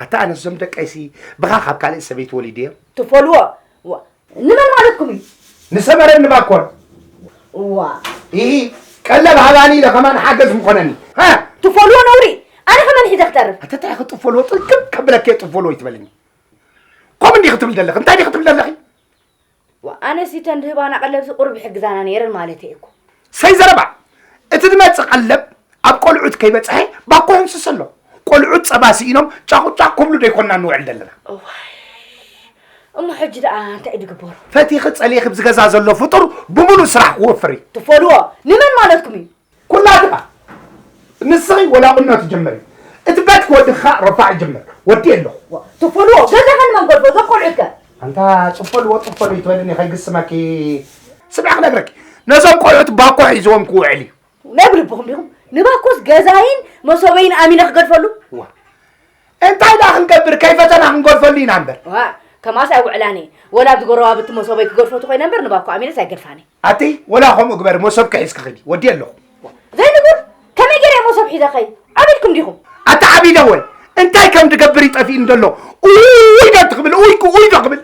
ኣታ ኣነስ እዞም ደቀይሲ ብኻ ካብ ካልእ ሰበይቲ ወሊደዮም? ትፈልዎ? ዋ፣ ንመን ማለትኩም እዩ? ንሰመረን ንባኮን። ዋ። ኢሂ፣ ቀለብ ሃባኒ ኢለ ከማን ሓገዝ ምኾነኒ። ሃ? ትፈልዎ ነውሪ? ኣነ ከመን ሒዘ ክተርፍ? ኣታ እንታይ ኢኺ ትፈልዎ? ጥንቅቕ ከብለኪ እየ ትፈልዎ ይትበልኒ። ከምኡ እንዲኺ ትብል ዘለኺ? እንታይ ዲኺ ትብል ዘለኺ? ዋ፣ ኣነስ እተን ድህባና ቀለብሲ ቁሩብ ይሕግዛና ነይረን ማለተይ እኮ። ሰይ ዘረባ! እቲ ዝመጽእ ቀለብ ኣብ ቆልዑት ከይበጽሐ ባኮ የንስስ ኣሎ። ቆልዑት ጸባ ስኢኖም ጫቑጫቕ ክብሉ ዶ ኣይኮንና ንውዕል ዘለና? እዋይ፣ እሞ ሕጂ ደኣ እንታይ እዩ ዝግበሩ? ፈቲኺ ጸሊእኺ ኣብዚ ገዛ ዘሎ ፍጡር ብምሉእ ስራሕ ክወፍር እዩ። ትፈልዎ፣ ንመን ማለትኩም እዩ? ኩላትኻ። ንስኺ ወላ ቁኖ ትጀምሪ። እቲ በት ክወዲ ኸኣ ረፋዕ ይጀምር። ወዲ ኣለኹ። ዋ፣ ትፈልዎ፣ ገዛኻ ንመን ገድፎ፣ እዞም ቆልዑትከ? ኣንታ ጽፈልዎ፣ ጽፈልዎ ይትበልኒ ከይግስመኪ። ስምዒ ክነግረኪ። ነዞም ቆልዑት ባኮ ሒዝዎም ክውዕል እዩ። ናይ ብልብኹም ዲኹም? ንባኮስ ገዛይን መሶበይን ኣሚነ ክገድፈሉ? ዋ። እንታይ ደኣ ክንገብር? ከይፈተና ክንገድፈሉ ኢና እምበር። ዋ፣ ከማስ ኣይውዕላን እየ። ወላ ኣብዚ ጎረባብቲ መሶበይ ክገድፎ ተኾይነ እምበር፣ ንባኮ ኣሚነስ ኣይገድፋን እየ። ኣቲ፣ ወላ ከምኡ ግበሪ፣ መሶብኪ ሒዝኪ ኺዲ። ወዲ ኣለኹ። ዘይንቡር፣ ከመይ ገይረ እየ መሶብ ሒዘ ኸይድ? ዓቢድኩም ዲኹም? ኣቲ ዓቢደ ወይ? እንታይ ከም ድገብር እዩ ጠፊእኒ ዘሎ። ኡይ ዶ ትኽብል፣ ኡይ ክ-፣ ኡይ ዶ ክብል?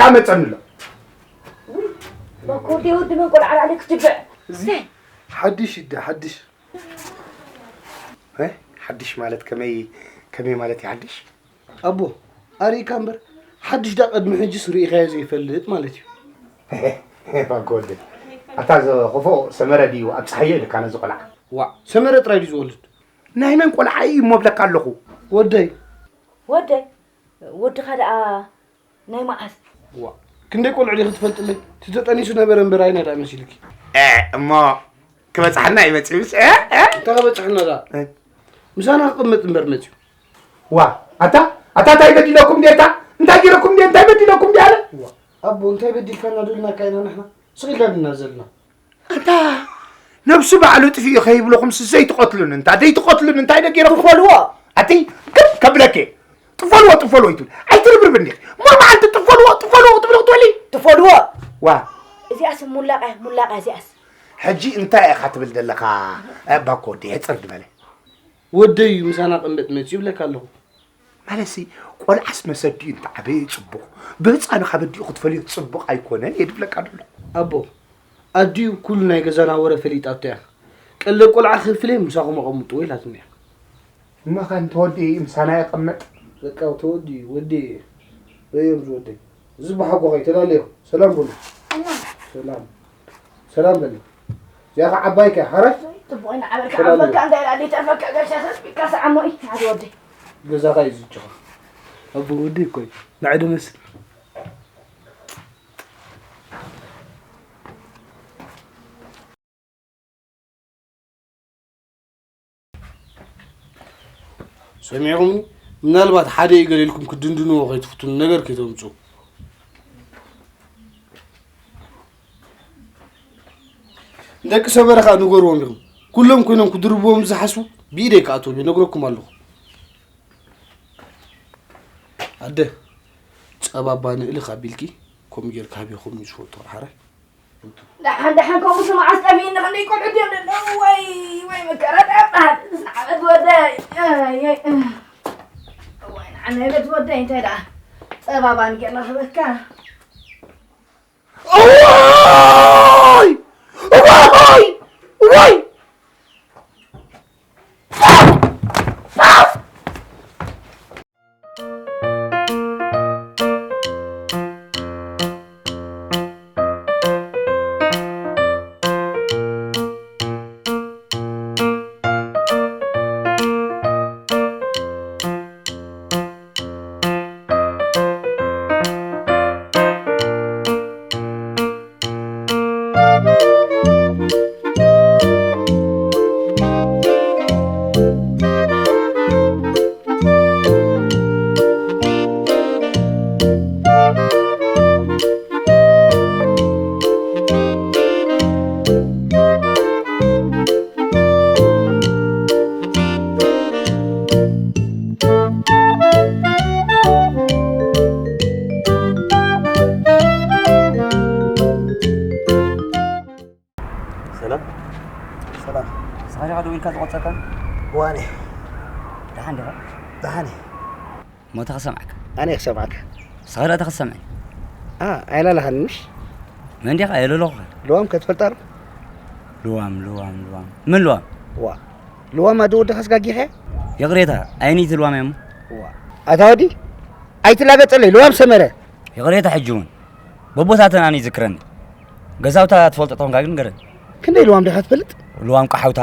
ኣመጸኒ ኣሎ። ባኮ ወዲ ወዲ መን ቆልዓ ላዕሊ ክትጅብዕ? እዚ ሓድሽ ይደ ሓድሽ። እ? ሓድሽ ማለት ከመይ፣ ከመይ ማለት እዩ ሓድሽ? ኣቦ፣ ኣሪእካ እምበር፣ ሓድሽ ዳ ቅድሚ ሕጅስ ርኢኻዮ ዘይፈልጥ ማለት እዩ። ባኮ ወዲ፣ ኣታ ዘኽፎ ሰመረ ድዩ ኣብ ፀሓዮ ኢልካ ነዚ ቆልዓ? ዋዕ፣ ሰመረ ጥራይ ድዩ ዝወልድ? ናይ መን ቆልዓ እዩ እሞ ብለካ ኣለኹ? ወደይ። ወደይ? ወድኻ ደኣ ናይ መዓስ? ዋዕ፣ ክንደይ ቆልዑ ዲኺ ትፈልጥለይ? እቲ ተጠኒሱ ነበረ እምበር ኣይና ደኣ መሲልኪ። እ፣ እሞ ክበጽሓና እዩ መጺኡ። እ፣ እ። እንታይ ክበጽሓና ደኣ? እ። ምሳና ክቕመጥ እምበር መጺኡ። ዋ፣ ኣታ፣ ኣታ እንታይ በዲለኩም ድየ ኣታ? እንታይ ገይረኩም ድየ? እንታይ በዲለኩም ድየ ኣለ? ዋ፣ ኣቦ እንታይ በዲልካና ዶ ኢልናካ ኢና ንሕና? ስቕ ኢልና ድና ዘለና። ኣንታ ነብሱ ባዕሉ ጥፊኡ ከይብለኹምስ ዘይትቐትሉኒ እንታ ዘይትቐትሉኒ እንታይ ዶ ገይረኩም? ትፈልዎ? ኣቲ ክብ ከብለኪ ጥፈልዎ ጥፈልዎ ይትብል ኣይትርብርብኒ። እሞ መዓልቲ ጥፈልዎ ጥፈልዎ ክትብሎ ክትውዕሊ? ትፈልዎ? ዋ። እዚኣስ ሙላቕ እያ፣ ሙላቕ እያ እዚኣስ። ሕጂ እንታይ ኢኻ ትብል ዘለኻ? እ፣ ባኮ ወዲ ሕጽር ዝበለ። ወደይ እዩ ምሳና ቅንበጥ መጺኡ ይብለካ ኣለኹ። ማለትሲ ቆልዓስ መሰዲኡ እንተዓበየ ጽቡቕ፣ ብህጻኑ ካብ ኣዲኡ ክትፈልዮ ጽቡቕ ኣይኮነን እየ ድብለካ ደሎ። ኣቦ፣ ኣዲኡ ኩሉ ናይ ገዛና ወረ ፈሊጣቶ እያ። ቀለብ ቆልዓ ክፍለ ምሳኹም ኣቐምጥዎ ኢላትኒ እያ። እሞ ኸ እንተወዲኡ እዩ ምሳና ይቐመጥ? በቃ ተወዲኡ ወዲ በዮም ዝወደይ። እዚ ብሓጎ ኸይተላለዮ። ሰላም በሉ። ሰላም። ሰላም በሊ። እዚኣ ኸዓ ዓባይካ፣ ሓራይ? ጥቡቕ ኢና ዓበርካ፣ ሰላም ዓበርካ፣ በሉ። እንታይ ኢላ ደይተርፈካ፣ ጋሻ ተስቢካ ሰዓሞ፣ እይ፣ ሓደ ወደይ። ገዛኻ እዩ ዝጅኻ። ኣቦ ወደይ እኮ እዩ። ንዓይ ዶ መስል? ሰሚዕኹምኒ? ምናልባት ሓደ እዩ ገለ ኢልኩም ክትድንድንዎ ከይትፍትኑ ነገር ከይተምጽኡ። ንደቂ ሰበረ ኸኣ ንገርዎም ኢኹም። ኩሎም ኮይኖም ክድርብዎም ዝሓስቡ ብኢደይ ክኣትዎም እየ፣ ነግረኩም ኣለኹ። ኣደ፣ ጸባ ባንእልኽ ኣቢልኪ ከምኡ ጌርካ ሃብዮም፣ ከምኡ ዝፈትዎ ሓራይ። ደሓን ደሓን ከምኡ ስማዕ ኣስጠፊእኒ ክንደይ ቆልዑ ድዮም ዘለዉ ወይ ወይ መከራ ጣጣ ዝዓበት ወደይ ኣይ ኣይ እዋይ ንዓናይ ቤት ወደይ እንታይ ደኣ ጸባባን ገና ክበካ እዋይ እዋይ እዋይ ሰላም። ሰላም። ንስኻ ዲኻ ደዊልካ ዝቖጸካ? እዋኔ። ደሓን ዲኻ? ደሓን እየ። እሞ እንታይ ክሰምዓካ? ኣነ ክሰምዓካ። ንስኻ ደኣ እንታይ ክሰምዐኒ? ኣ፣ ኣይላለኻኒ ምሽ? መን ዲኻ? ኣየለለኹኻ። ልዋም ከትፈልጣ ዶ? ልዋም፣ ልዋም፣ ልዋም። መን ልዋም? ዋ። ልዋም ኣደ ወድኻ ስጋጊኸ? ይቕሬታ፣ ኣይነይቲ ልዋም እየ እሞ። ዋ። ኣታ ወዲ፣ ኣይትላገጸለይ፣ ልዋም ሰመረ። ይቕሬታ፣ ሕጂ እውን። በቦታተን ኣነ ይዝክረኒ። ገዛውታ ትፈልጦ ተኾንካ ግን ንገረኒ። ክንደይ ልዋም ዲኻ ትፈልጥ? ልዋም ቀሓውታ፣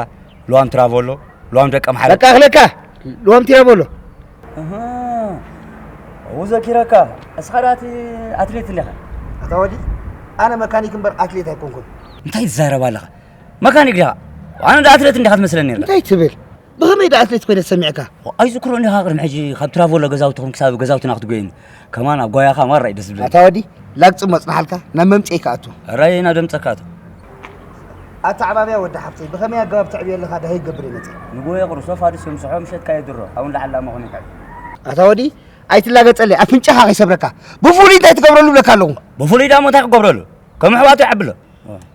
ልዋም ትራቮሎ፣ ልዋም ደቀምሓረ። በቃ ኣኽለካ፣ ልዋም ትራቮሎ። እህ፣ ኣብኡ ዘኪረካ። እስኻ ደኣ እቲ ኣትሌት እንዲኻ። ኣታ ወዲ፣ ኣነ መካኒክ እምበር ኣትሌት ኣይኮንኩን። እንታይ ትዛረብ ኣለኻ? መካኒክ ዲኻ? ኣነ ደኣ ኣትሌት እንዲኻ ትመስለኒ ነርካ። እንታይ ትብል? ብኸመይ ደኣ ኣትሌት ኮይነ ሰሚዕካ? ኣይዝክሮ እንዲኻ ቅድሚ ሕጂ ካብ ትራቮሎ ገዛውትኹም ክሳብ ገዛውትና ክትጎየኒ። ከማን ኣብ ጓያኻ ማራ እዩ ደስ ዝብለኒ። ኣታ ወዲ፣ ላግጺ መጽናሓልካ ናብ መምጽኢ ከኣቱ። ራእይ ናብ ደምጸካ ኣቶ። ኣተዓባብያ ወዲ ሓፍተይ፣ ብኸመይ ኣገባብ ተዕብዮ ኣለኻ ደሃይ ክገብር እየ መጺእ። ንግሆ የቕርሶ ፋዱስ የምስሖ ምሸትካ የድሮ፣ ኣብኡ ንላዕሊ ላሞ ኾነ ይትዕብ። ኣታ ወዲ፣ ኣይትላገጸለይ፣ ኣፍንጫኻ ከይሰብረካ። ብፍሉይ እንታይ ትገብረሉ እብለካ ኣለኹ። ብፍሉይ ዳሞ እንታይ ክገብረሉ? ከም ኣሕዋቱ ይዓብሎ።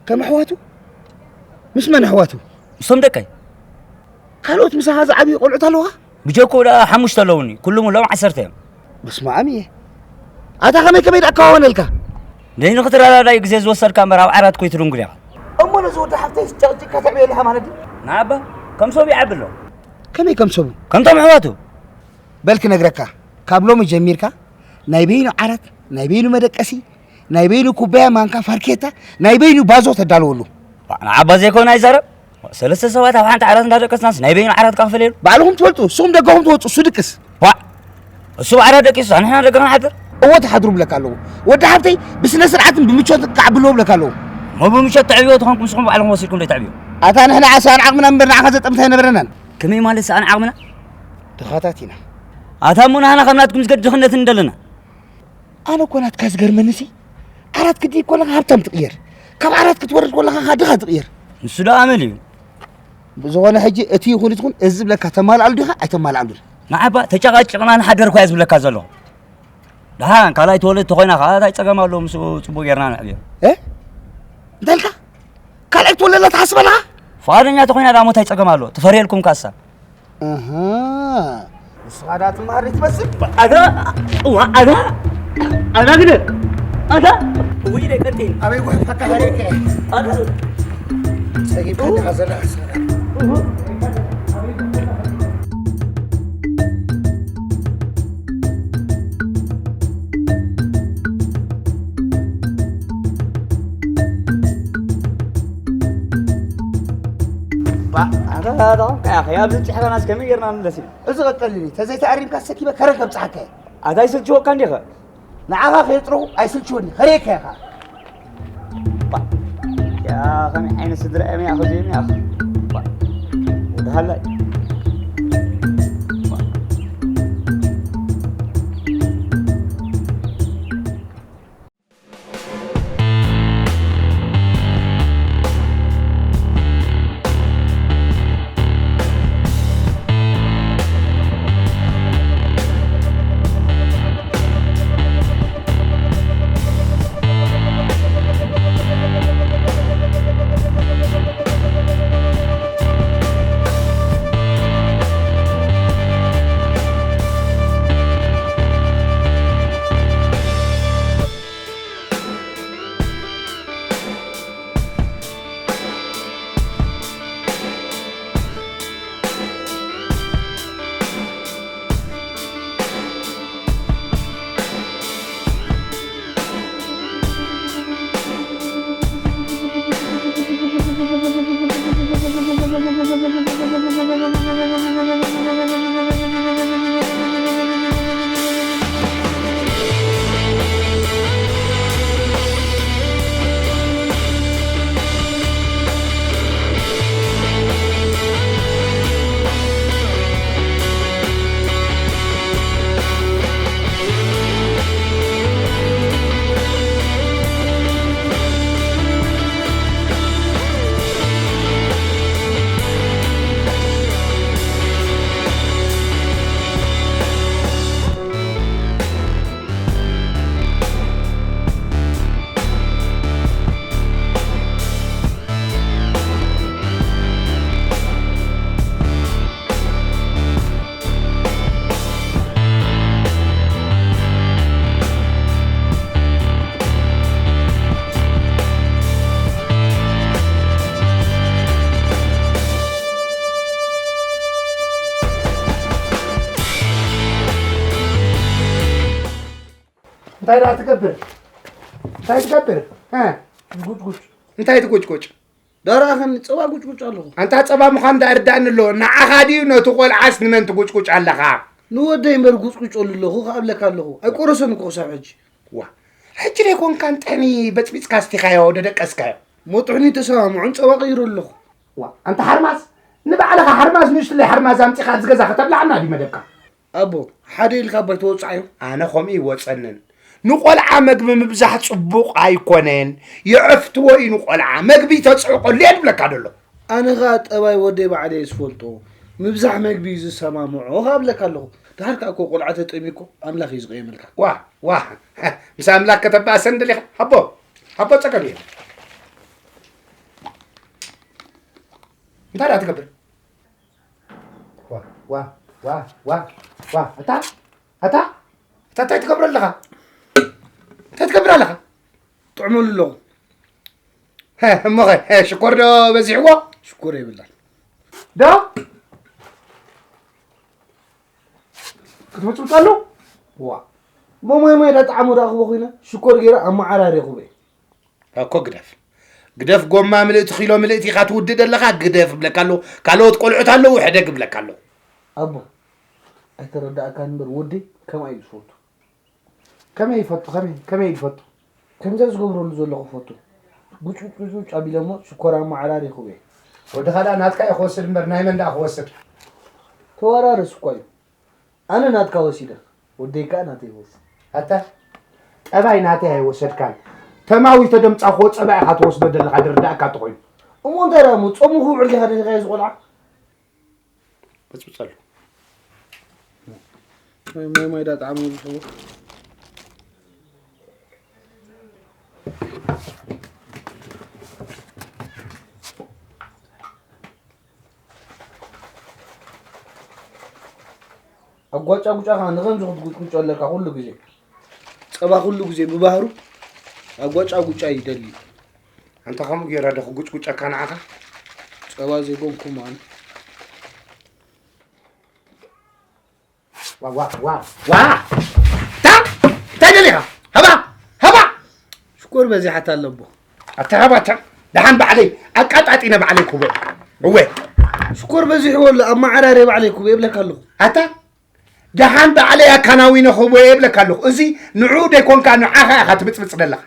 ከም ኣሕዋቱ? ምስ መን ኣሕዋቱ? ምስቶም ደቀይ። ካልኦት ምሳኻ ዝዓብዩ ቆልዑት ኣለውኻ? ብጀኮ ደኣ ሓሙሽተ ኣለውኒ፣ ኩሎም ሎም ዓሰርተ እዮም። በስመ ኣብ እየ። ኣታ ከመይ ከመይ ደኣ ኣከዋወነልካ? ነይ ንኽትረዳዳእ ግዜ ዝወሰድካ እምበር ኣብ ዓራት ኮይትድንጉል ኢኻ። እሞ ነዚ ወዲ ሓፍተይ ጨቕጭቕካ ተዕብዮ ኣለኻ ማለት ድዩ? ንዓባ ከም ሰቡ ይዓቢ ኣሎ። ከመይ ከም ሰቡ? ከምቶም ኣሕዋቱ። በል ክነግረካ፣ ካብ ሎሚ ጀሚርካ ናይ በይኑ ዓራት፣ ናይ በይኑ መደቀሲ፣ ናይ በይኑ ኩባያ፣ ማንካ፣ ፋርኬታ፣ ናይ በይኑ ባዞ ተዳልወሉ። ንዓባ ዘይኮነ ኣይዛረብ። ሰለስተ ሰባት ኣብ ሓንቲ ዓራት እንዳደቀስናስ ናይ በይኑ ዓራት ክኸፈለሉ? ባዕልኹም ትፈልጡ፣ ንስኹም ደገኹም ትወፁ፣ እሱ ድቅስ። ዋ! እሱ ብዓራት ደቂሱ፣ ንሕና ደገ ክንሓድር? እዎ ትሓድሩ ብለካ ኣለዎ። ወዲ ሓብተይ ብስነ ስርዓትን ብምቾትን ክዓቢ ኣለዎ ብለካ ኣለዎ። እሞ ብምቾት ተዕብዮ ተኾንኩም ንስኹም ባዕልኹም ወሲድኩም ዘይተዕብዮ? ኣታ ንሕና ሰኣን ዓቕምና እምበር ንዓኻ ዘጠምት ኣይነበረናን። ከመይ ማለት ሰኣን ዓቕምና? ድኻታት ኢና። ኣታ እሞ ንሕና ካብ ናትኩም ዝገድ ድኽነት እንደለና። ኣነ እኮ ናትካ ዝገርመኒሲ፣ ዓራት ክትድይብ ከለኻ ሃብታም ትቕየር፣ ካብ ዓራት ክትወርድ ከለኻ ኸዓ ድኻ ትቕየር። ንሱ ደኣ ኣመል እዩ። ብዝኾነ ሕጂ እቲ ይኹን ይትኹን እዚ ዝብለካ ተማልኣሉ ዲኻ ኣይተማልኣሉን? ንዓባ ተጨቓጭቕና ንሓደር እኳ እየ ዝብለካ ዘለኹ። ደሓን ካልኣይ ትወልድ ተኾይና ኸዓ እንታይ ጸገም ኣለዎ? ምስኡ ጽቡቕ ጌርና ንዕብዮ። እ? እንታይ ኢልካ? ካልኣይ ክትወልድ ኣላ ትሓስብ ኣለኻ? ፍቓደኛ ተኾይና ደኣ እሞ እንታይ ጸገም ኣለዎ? ትፈርየልኩም ካሳ። ኣሃ። ንስኻ ደኣ ትመሃር ትመስል። ኣታ፣ ዋ፣ ኣታ፣ ኣታ ግደ፣ ኣታ፣ ውይ፣ ደይ ቀጢን። ኣበይ ጓሕፋካ ሃሪእካ? ኣታ። ጸጊብካ ዲኻ ዘለኻ ንስኻ? ባ፣ ኣታ፣ ኣታ፣ ኣታ፣ ከያ፣ ከያ፣ ኣብዚ ጭሕራናስ ከመይ ጌርና ንመለስ ኢና? እዚ ቀቀሊል እዩ። ተዘይተኣሪምካ ሰኪበ ከረን ከብጽሓካ እየ። ኣታ ኣይስልችወካ እንዲኸ? ንዓኻ ከየጥረኹ ኣይስልችወኒ። ከርእየካ እየ ኸዓ። ባ፣ ያ፣ ከመይ ዓይነት ስድራ እዮም ያኸ፣ እዚኦም ያኸ? ባ፣ ወደ ሃላይ። ባ። እንታይ ደኣ ትገብር? እንታይ ትገብር? እ? ጉጭጉጭ። እንታይ ትጉጭጉጭ? ደኣ ርኣኸኒ፣ ጸባ ጉጭጉጭ ኣለኹ። ኣንታ ጸባ ምዃን ደኣ ርዳእኒ ኣሎ። ንዓኻ ድዩ ነቲ ቆልዓስ ንመን ትጉጭጉጭ ኣለኻ? ንወደይ እምበር ጉጭጉጨሉ ኣለኹ፣ ክኣብለካ ኣለኹ። ኣይቆረሰን እኮ ክሳብ ሕጂ። ዋ፣ ሕጂ ደይኮንካ ንጥሕኒ በጽቢጽካ ኣስቲኻዮ፣ ደደቀስካዮ? ሞጥሕኒ ተሰማምዑን ጸባ ቀይሩ ኣለኹ። ዋ፣ ኣንታ ሓርማዝ፣ ንባዕልኻ ሓርማዝ፣ ንእሽትለይ ሓርማዝ ኣምጺኻ ኣብዚ ገዛ ከተብልዓና ድዩ መደብካ? ኣቦ፣ ሓደ ኢልካ እባ ኣይትወጽዓዮ። ኣነ ከምኡ ይወጸንን። ንቆልዓ መግቢ ምብዛሕ ጽቡቕ ኣይኮነን። የዕፍትዎ እዩ ንቆልዓ። መግቢ ተጽዕቐሉ እየ ድብለካ ደሎ። ኣነ ኸኣ ጠባይ ወደይ ባዕለ እየ ዝፈልጦ። ምብዛሕ መግቢ እዩ ዝሰማምዖ ኸኣ እብለካ ኣለኹ። ድሓር ከኣ እኮ ቆልዓ ተጠምዩ እኮ ኣምላኽ እዩ ዝቕየመልካ። ዋ፣ ዋ፣ ምስ ኣምላኽ ከተባእሰኒ ደሊኻ? ሃቦ፣ ሃቦ ጸገም እዩ። እንታይ ደኣ ትገብር? ዋ፣ ዋ፣ ዋ፣ ዋ፣ ዋ። ኣታ፣ ኣታ፣ ኣታ፣ እንታይ ትገብር ኣለኻ? እንታይ ትገብር ኣለኻ? እጥዕመሉ ኣለኹ። እሞኸ ሽኮር ዶ በዚሕዎ? ሽኮር የብላን። ዶ ክትመፅምፃሉ? ዋ፣ እሞ ማይ ማይ ዳጣዕሞ ዳኣኽቦ ኮይነ ሽኮር ገይረ ኣመዓራሪ ይኹበ። እኮ ግደፍ። ግደፍ፣ ጎማ ምልእቲ ኪሎ ምልእቲ ኢኻ ትውድእ ዘለኻ። ግደፍ እብለካ ኣለኹ። ካልኦት ቆልዑት ኣለዉ፣ ሕደግ እብለካ ኣለኹ። ኣቦ፣ ኣይተረዳእካን እምበር ወደይ ከምኣ እዩ ዝፈቱ። ከመይ ይፈቱ? ከመይ፣ ከመይ ይፈቱ? ከምዛ ዝገብረሉ ዘለኹ ፈቱ። ጉጭ ጉጭ ጉጭ ጉጭ ኣቢለ እሞ ሽኮር ኣመዓራሪ ይኹበ። ወድኻ ደኣ ናትካ እዩ ክወስድ እምበር ናይ መን ደኣ ክወስድ? ተወራረስ እኳ እዩ። ኣነ ናትካ ወሲደ፣ ወደይ ከኣ ናተይ ይወስድ። ኣታ፣ ጠባይ ናተይ ኣይወሰድካን። ተማዊ ተደምጻኽዎ ጸባ ኢኻ ትወስዶ ዘለኻ ድርዳእካ እንተኾይኑ። እሞ እንታይ ደኣ እሞ ጾሙ ክውዕል ዲኻ ደሊኻዮ እዚ ቆልዓ? በጽብጸሉ። ማይ፣ ማይ፣ ማይ ዳጣዕሞ ዝሕዎ። ኣጓጫ ጉጫኻ ንኸምዚ ክትጉጭጉጮ ኣለካ ኩሉ ግዜ። ጸባ ኩሉ ግዜ ብባህሩ ኣጓጫ ጉጫ ይደሊ። ኣንታ ከምኡ ገይረ ዶ ክጉጭጉጨካ ንዓኻ? ጸባ ዘይኮንኩ ማን? ዋ፣ ዋ፣ ዋ፣ ዋ! ታ-፣ እንታይ ደሊኻ? ሃባ! ሃባ! ሽኮር በዚሓታ ኣለቦ። ኣታ ሃባ፣ ኣታ ደሓን ባዕለይ ኣቃጣጢነ ባዕለይ ኩበ። እወ። ሽኮር በዚሕዎ ኣሎ፣ ኣብ መዓራርየ ባዕለይ ኩበ ይብለካ ኣለኹ። ኣታ ደሓን ባዕለይ ኣካናዊነ ክህቦ እየ እብለካ ኣለኹ። እዚ ንዕኡ ደይኮንካ ንዓኻ ኢኻ ትብጽብጽ ዘለኻ።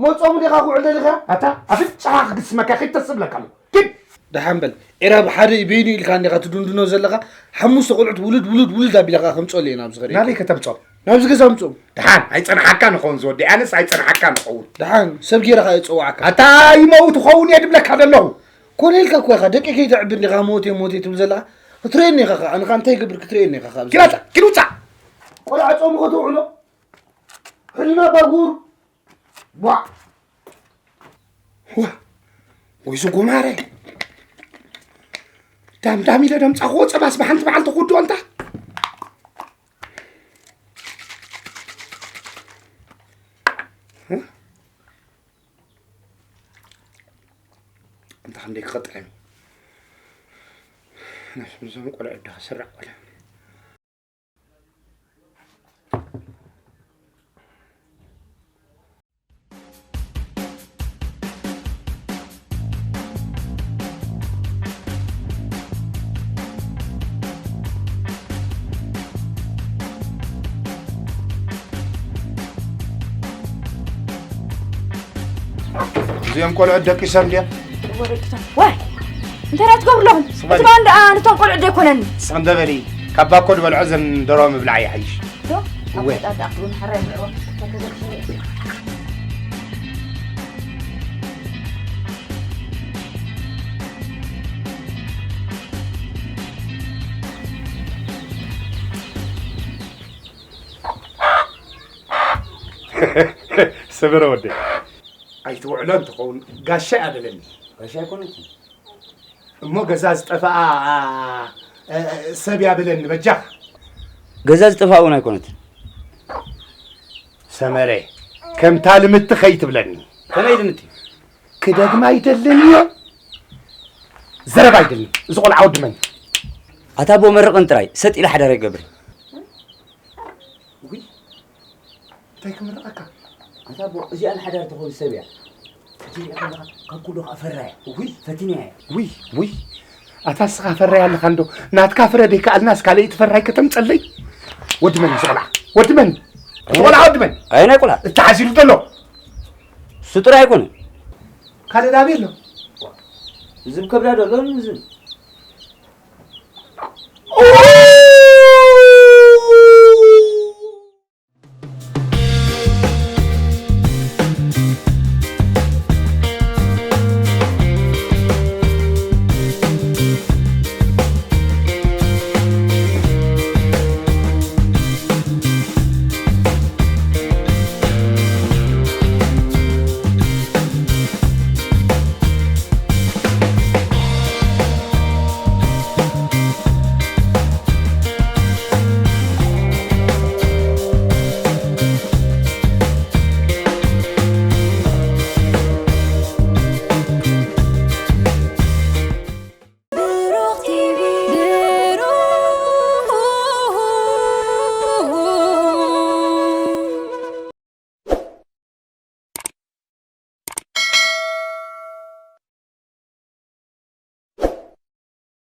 መጾም ዲኻ ክውዕል ደሊኻ? ኣታ ኣፍንጫኻ ክግስመካ ከይተስብለካ ኣለኹ። ኪድ! ደሓን በል። ኤራ ብሓደ በይኑ ኢልካ እንዲኻ ትድንድኖ ዘለኻ። ሓሙሽተ ቆልዑት ውሉድ ውሉድ ውሉድ ኣቢለ ኸዓ ከምጽኦሉ እየ ናብዚ ኸደ። ናበይ ከተምጽኦም? ናብዚ ገዛ ኣምጽኦም። ደሓን ኣይጸንሓካ ንኸውን ዝወዲ ኣነስ ኣይጸንሓካ ንኸውን። ደሓን ሰብ ገይረ ኸዓ እየ ዝጸዋዓካ። ኣታ ይመውት ኸውን እየ ድብለካ ዘለኹ። ኮነ ኢልካ እኮ ኢኻ ደቂ ከይተዕቢ እንዲኻ ሞቴ ሞቴ ትብል ዘለኻ። ክትርእየኒ ኢኻ ኸዓ። ኣነ ኸዓ እንታይ ይገብር ክትርእየኒ ኢኻ ኸዓ ኣብዚ ኪድ ወጻእ፣ ገዛ። ኪድ ውጻእ። ቆልዓ ጾሙ ከተውዕሎ? ሕልና ባጉር። ቧዕ። ዋ፣ ወይ ዝጉማረ። ዳምዳም ኢለ ደምጻኽዎ ጸባስ ብሓንቲ መዓልቲ ክውድኦ እንታ። እ? እንታ ክንደይ ክቐጥዕም። ነፍሲ ምዞም ቆልዑ ዶ ክስራዕ ቆልዑ። እዚኦም ቆልዑት ደቂሶም ድዮም? እወ፣ ደቂሶም። ዋይ! እንታይ ደኣ ትገብሩ ኣለኹም? ስቕ በሊ። እቲ ባን ደኣ ነቶም ቆልዑት ዘይኮነኒ። ስቕ እንደ በሊ። ካብ ባኮ ዝበልዖ ዘን ደርሆ ምብላዕ ይሓይሽ። ዶ? እወ። ኣቆጣጣ ክውን ሕራይ ብልዕዎ። ሰበረ ወደይ። ኣይትውዕሎ እንትኸውን ጋሻ እያ በለኒ። ጋሻ ኣይኮነትን። እሞ ገዛ ዝጠፍኣ፣ እ፣ ሰብ እያ በለኒ በጃኻ። ገዛ ዝጠፍኣ እውን ኣይኮነትን። ሰመረ፣ ከምታ ልምቲ ከይትብለኒ። ከመይ ልምቲ? ክደግማ ኣይደልን እየ። ዘረባ ኣይደልን። እዚ ቆልዓ ወዲ መን? ኣታ ኣቦ መርቕን ጥራይ፣ ሰጥ ኢለ ሓዳር ኣይገብርን። ውይ፣ እንታይ ክምርቐካ? ኣታ ኣቦ፣ እዚኣ ንሓዳር ትኸውን ሰብ እያ። ክትሪኣ ከለኻ ካብ ኩሉ ኸኣ ፈራያ። ውይ። ፈቲነያ እያ። ውይ፣ ውይ። ኣታ እስኻ ፈራይ ኣለኻ እንዶ፣ ናትካ ፍረ ደይከኣልናስ ካልኣይቲ ፈራይ ከተምጸለይ? ወዲ መን እዚ ቆልዓ? ወዲ መን? እቲ ቆልዓ ወዲ መን? ኣየናይ ቆልዓ? እተሓዚሉ ዘሎ? እሱ ጥራይ ኣይኮነን። ካልእ ዳበይ ኣሎ? እዚ ብከብዳ ዶ ኣሎ? እዚ